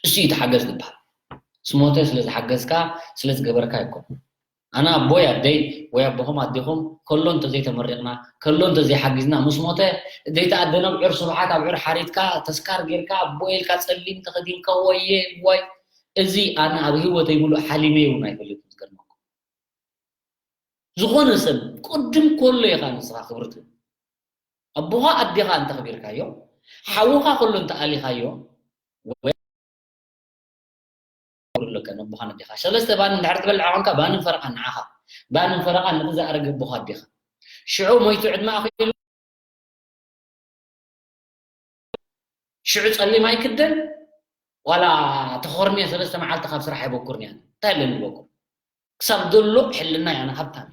እሱ እዩ ተሓገዝ ዝበሃል። ስሞተ ስለ ዝሓገዝካ፣ ስለ ዝገበርካ ኣይኮን። ኣነ ኣቦይ ኣደይ ወይ ኣቦኹም ኣዴኹም ከሎ እንተዘይተመሪቕና፣ ከሎ እንተዘይሓጊዝና፣ ምስ ሞተ ዘይተኣደነ ኣብዑር ስብሓት ኣብዑር ሓሪድካ፣ ተስካር ጌርካ፣ ኣቦይ ኢልካ ጸሊም ተኸዲንካ፣ ወየ ዋይ፣ እዚ ኣነ ኣብ ህይወተይ ምሉእ ሓሊመ እውን ኣይፈልጥን ዝገርመኩም። ዝኾነ ሰብ ቅድም ከሎ ኢኻ ንስኻ ክብርቲ። ኣቦኻ ኣዴኻ እንተኽቢርካዮ፣ ሓውኻ ከሎ እንተኣሊኻዮ፣ ወይ ኣለካ ነቦኻ ነዴኻ። ሰለስተ ባኒ እንድሕር ትበልዕ ኾንካ፣ ባንን ፈረቓን ንዓኻ። ባንን ፈረቓን ነቲ ዝኣረገ ኣቦኻ ኣዴኻ። ሽዑ ሞይቱ ዕድመ ኣኺሉ፣ ሽዑ ጸሊም ኣይክደን፣ ዋላ ተኾርንየ ሰለስተ መዓልቲ ካብ ስራሕ ኣይበኩርን እያ። እንታይ ኣለኒ ዝበኩር? ክሳብ ዘሎ ሕልና እያ ሃብታም።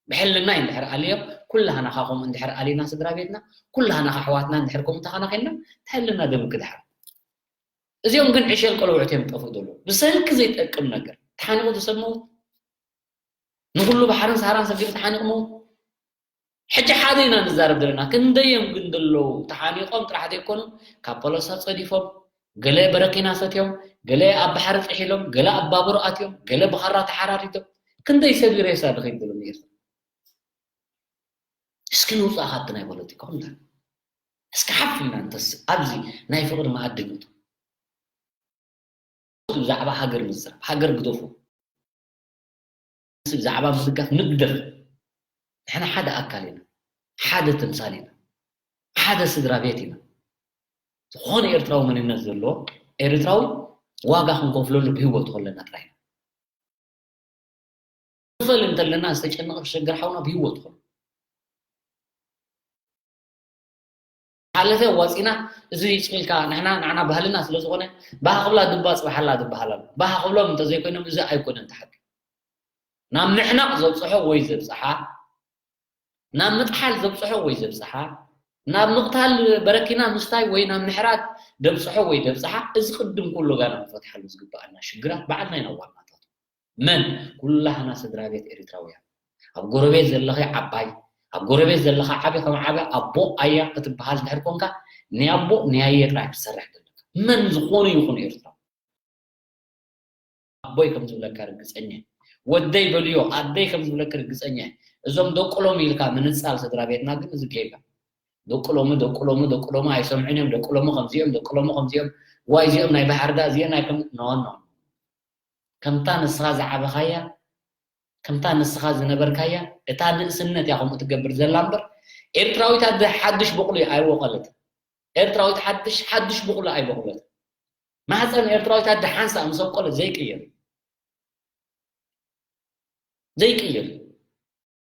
ብሕልና እዩ እንድሕር ኣልዮ፣ ኩላህና ኸኣ ከምኡ እንድሕር ኣሊና ስድራ ቤትና፣ ኩላህና ኸኣ ኣሕዋትና እንድሕር ከምኡ ተኸናኺንና፣ እንታይ ኣለና ደም ክድሓር? እዚኦም ግን ዕሸል ቆልዑት እዮም ጠፍኡ ዘለዉ። ብሰንኪ ዘይጠቅም ነገር ተሓኒቑ ዝሰብ መውት። ንኹሉ ባሕርን ሰሃራን ሰጊሩ ተሓኒቑ መውት። ሕጂ ሓደ ኢና ንዛረብ ዘለና። ክንደዮም ግን ዘለዉ ተሓኒቖም ጥራሕ ዘይኮኑ፣ ካብ ፖለሳ ጸዲፎም፣ ገለ በረኪና ሰትዮም፣ ገለ ኣብ ባሕሪ ጥሒሎም፣ ገለ ኣብ ባቡር ኣትዮም፣ ገለ ብኻራ ተሓራሪቶም። ክንደይ ሰብ እዩ ሬሳ ዝኸይድ ዘሎ ንኤርትራ? እስኪ ንውጻእ ካብቲ ናይ ፖለቲካ ኩምታ። እስኪ ሓፍ ኢልና እንተስ ኣብዚ ናይ ፍቕሪ መኣዲ ንእቶ። ብዛዕባ ሃገር ምዝራብ፣ ሃገር ግደፉ። ብዛዕባ ምድጋፍ ንግደፍ። ንሕና ሓደ ኣካል ኢና፣ ሓደ ተምሳል ኢና፣ ሓደ ስድራ ቤት ኢና። ዝኾነ ኤርትራዊ መንነት ዘለዎ ኤርትራዊ ዋጋ ክንከፍለሉ ብህይወት ከለና ጥራይ ኢና። ክፈል እንተለና ዝተጨነቐ ዝተሸገረ ሓውና ብህይወት ከሎ ሓለፈ ዋፂና እዚ ስቕ ኢልካ ንሕና ንዓና ባህልና ስለ ዝኾነ ባህ ክብላ ድባ ፅባሓላ ድበሃል ኣሎ። ባህ ክብሎም እንተዘይኮይኖም እዚ ኣይኮነን እቲ ሓቂ። ናብ ምሕናቕ ዘብፅሖ ወይ ዘብፅሓ፣ ናብ ምጥሓል ዘብፅሖ ወይ ዘብፅሓ፣ ናብ ምቕታል በረኪና ምስታይ ወይ ናብ ምሕራድ ደብፅሖ ወይ ደብፅሓ፣ እዚ ቅድም ኩሉ ጋና ክንፈትሓሉ ዝግበኣና ሽግራት ባዕልና ኢና ዋናታቱ። መን? ኩላህና ስድራ ቤት ኤሪትራውያን። ኣብ ጎረቤት ዘለኺ ዓባይ፣ ኣብ ጎረቤት ዘለኻ ዓቢ ከም ዓቢ ኣቦ ኣያ ክትበሃል እንድሕር ኮንካ፣ ናይ ኣቦ ናይ ኣየ ጥራይ ክትሰርሕ ዘለካ። መን ዝኾነ ይኹን ኤርትራዊ። ኣቦይ ከም ዝብለካ ርግጸኛ እየ። ወደይ በልዮ፣ ኣደይ ከም ዝብለካ ርግጸኛ እየ። እዞም ደቁሎም ኢልካ ምንጻል ስድራ ቤትና ግን እዚ ጌጋ። ደቂ ሎሚ ደቂ ሎሚ ደቂ ሎሚ ኣይሰምዑን እዮም። ደቂ ሎሚ ከምዚኦም ደቂ ሎሚ ከምዚኦም ዋይ እዚኦም ናይ ባህር ዳር እዚኦም ናይ ከም ኖ ኖ ከምታ ንስኻ ዝዓበኻያ ከምታ ንስኻ ዝነበርካያ እታ ንእስነት እያ ከምኡ ትገብር ዘላ እምበር ኤርትራዊት ኣደ ሓድሽ ብቑሉ ኣይወቐለት። ኤርትራዊት ሓድሽ ሓድሽ ብቑሉ ኣይበቑለት። ማህፀን ኤርትራዊት ኣደ ሓንሳእ ምስ ኣብቆለት ዘይቅየር ዘይቅየር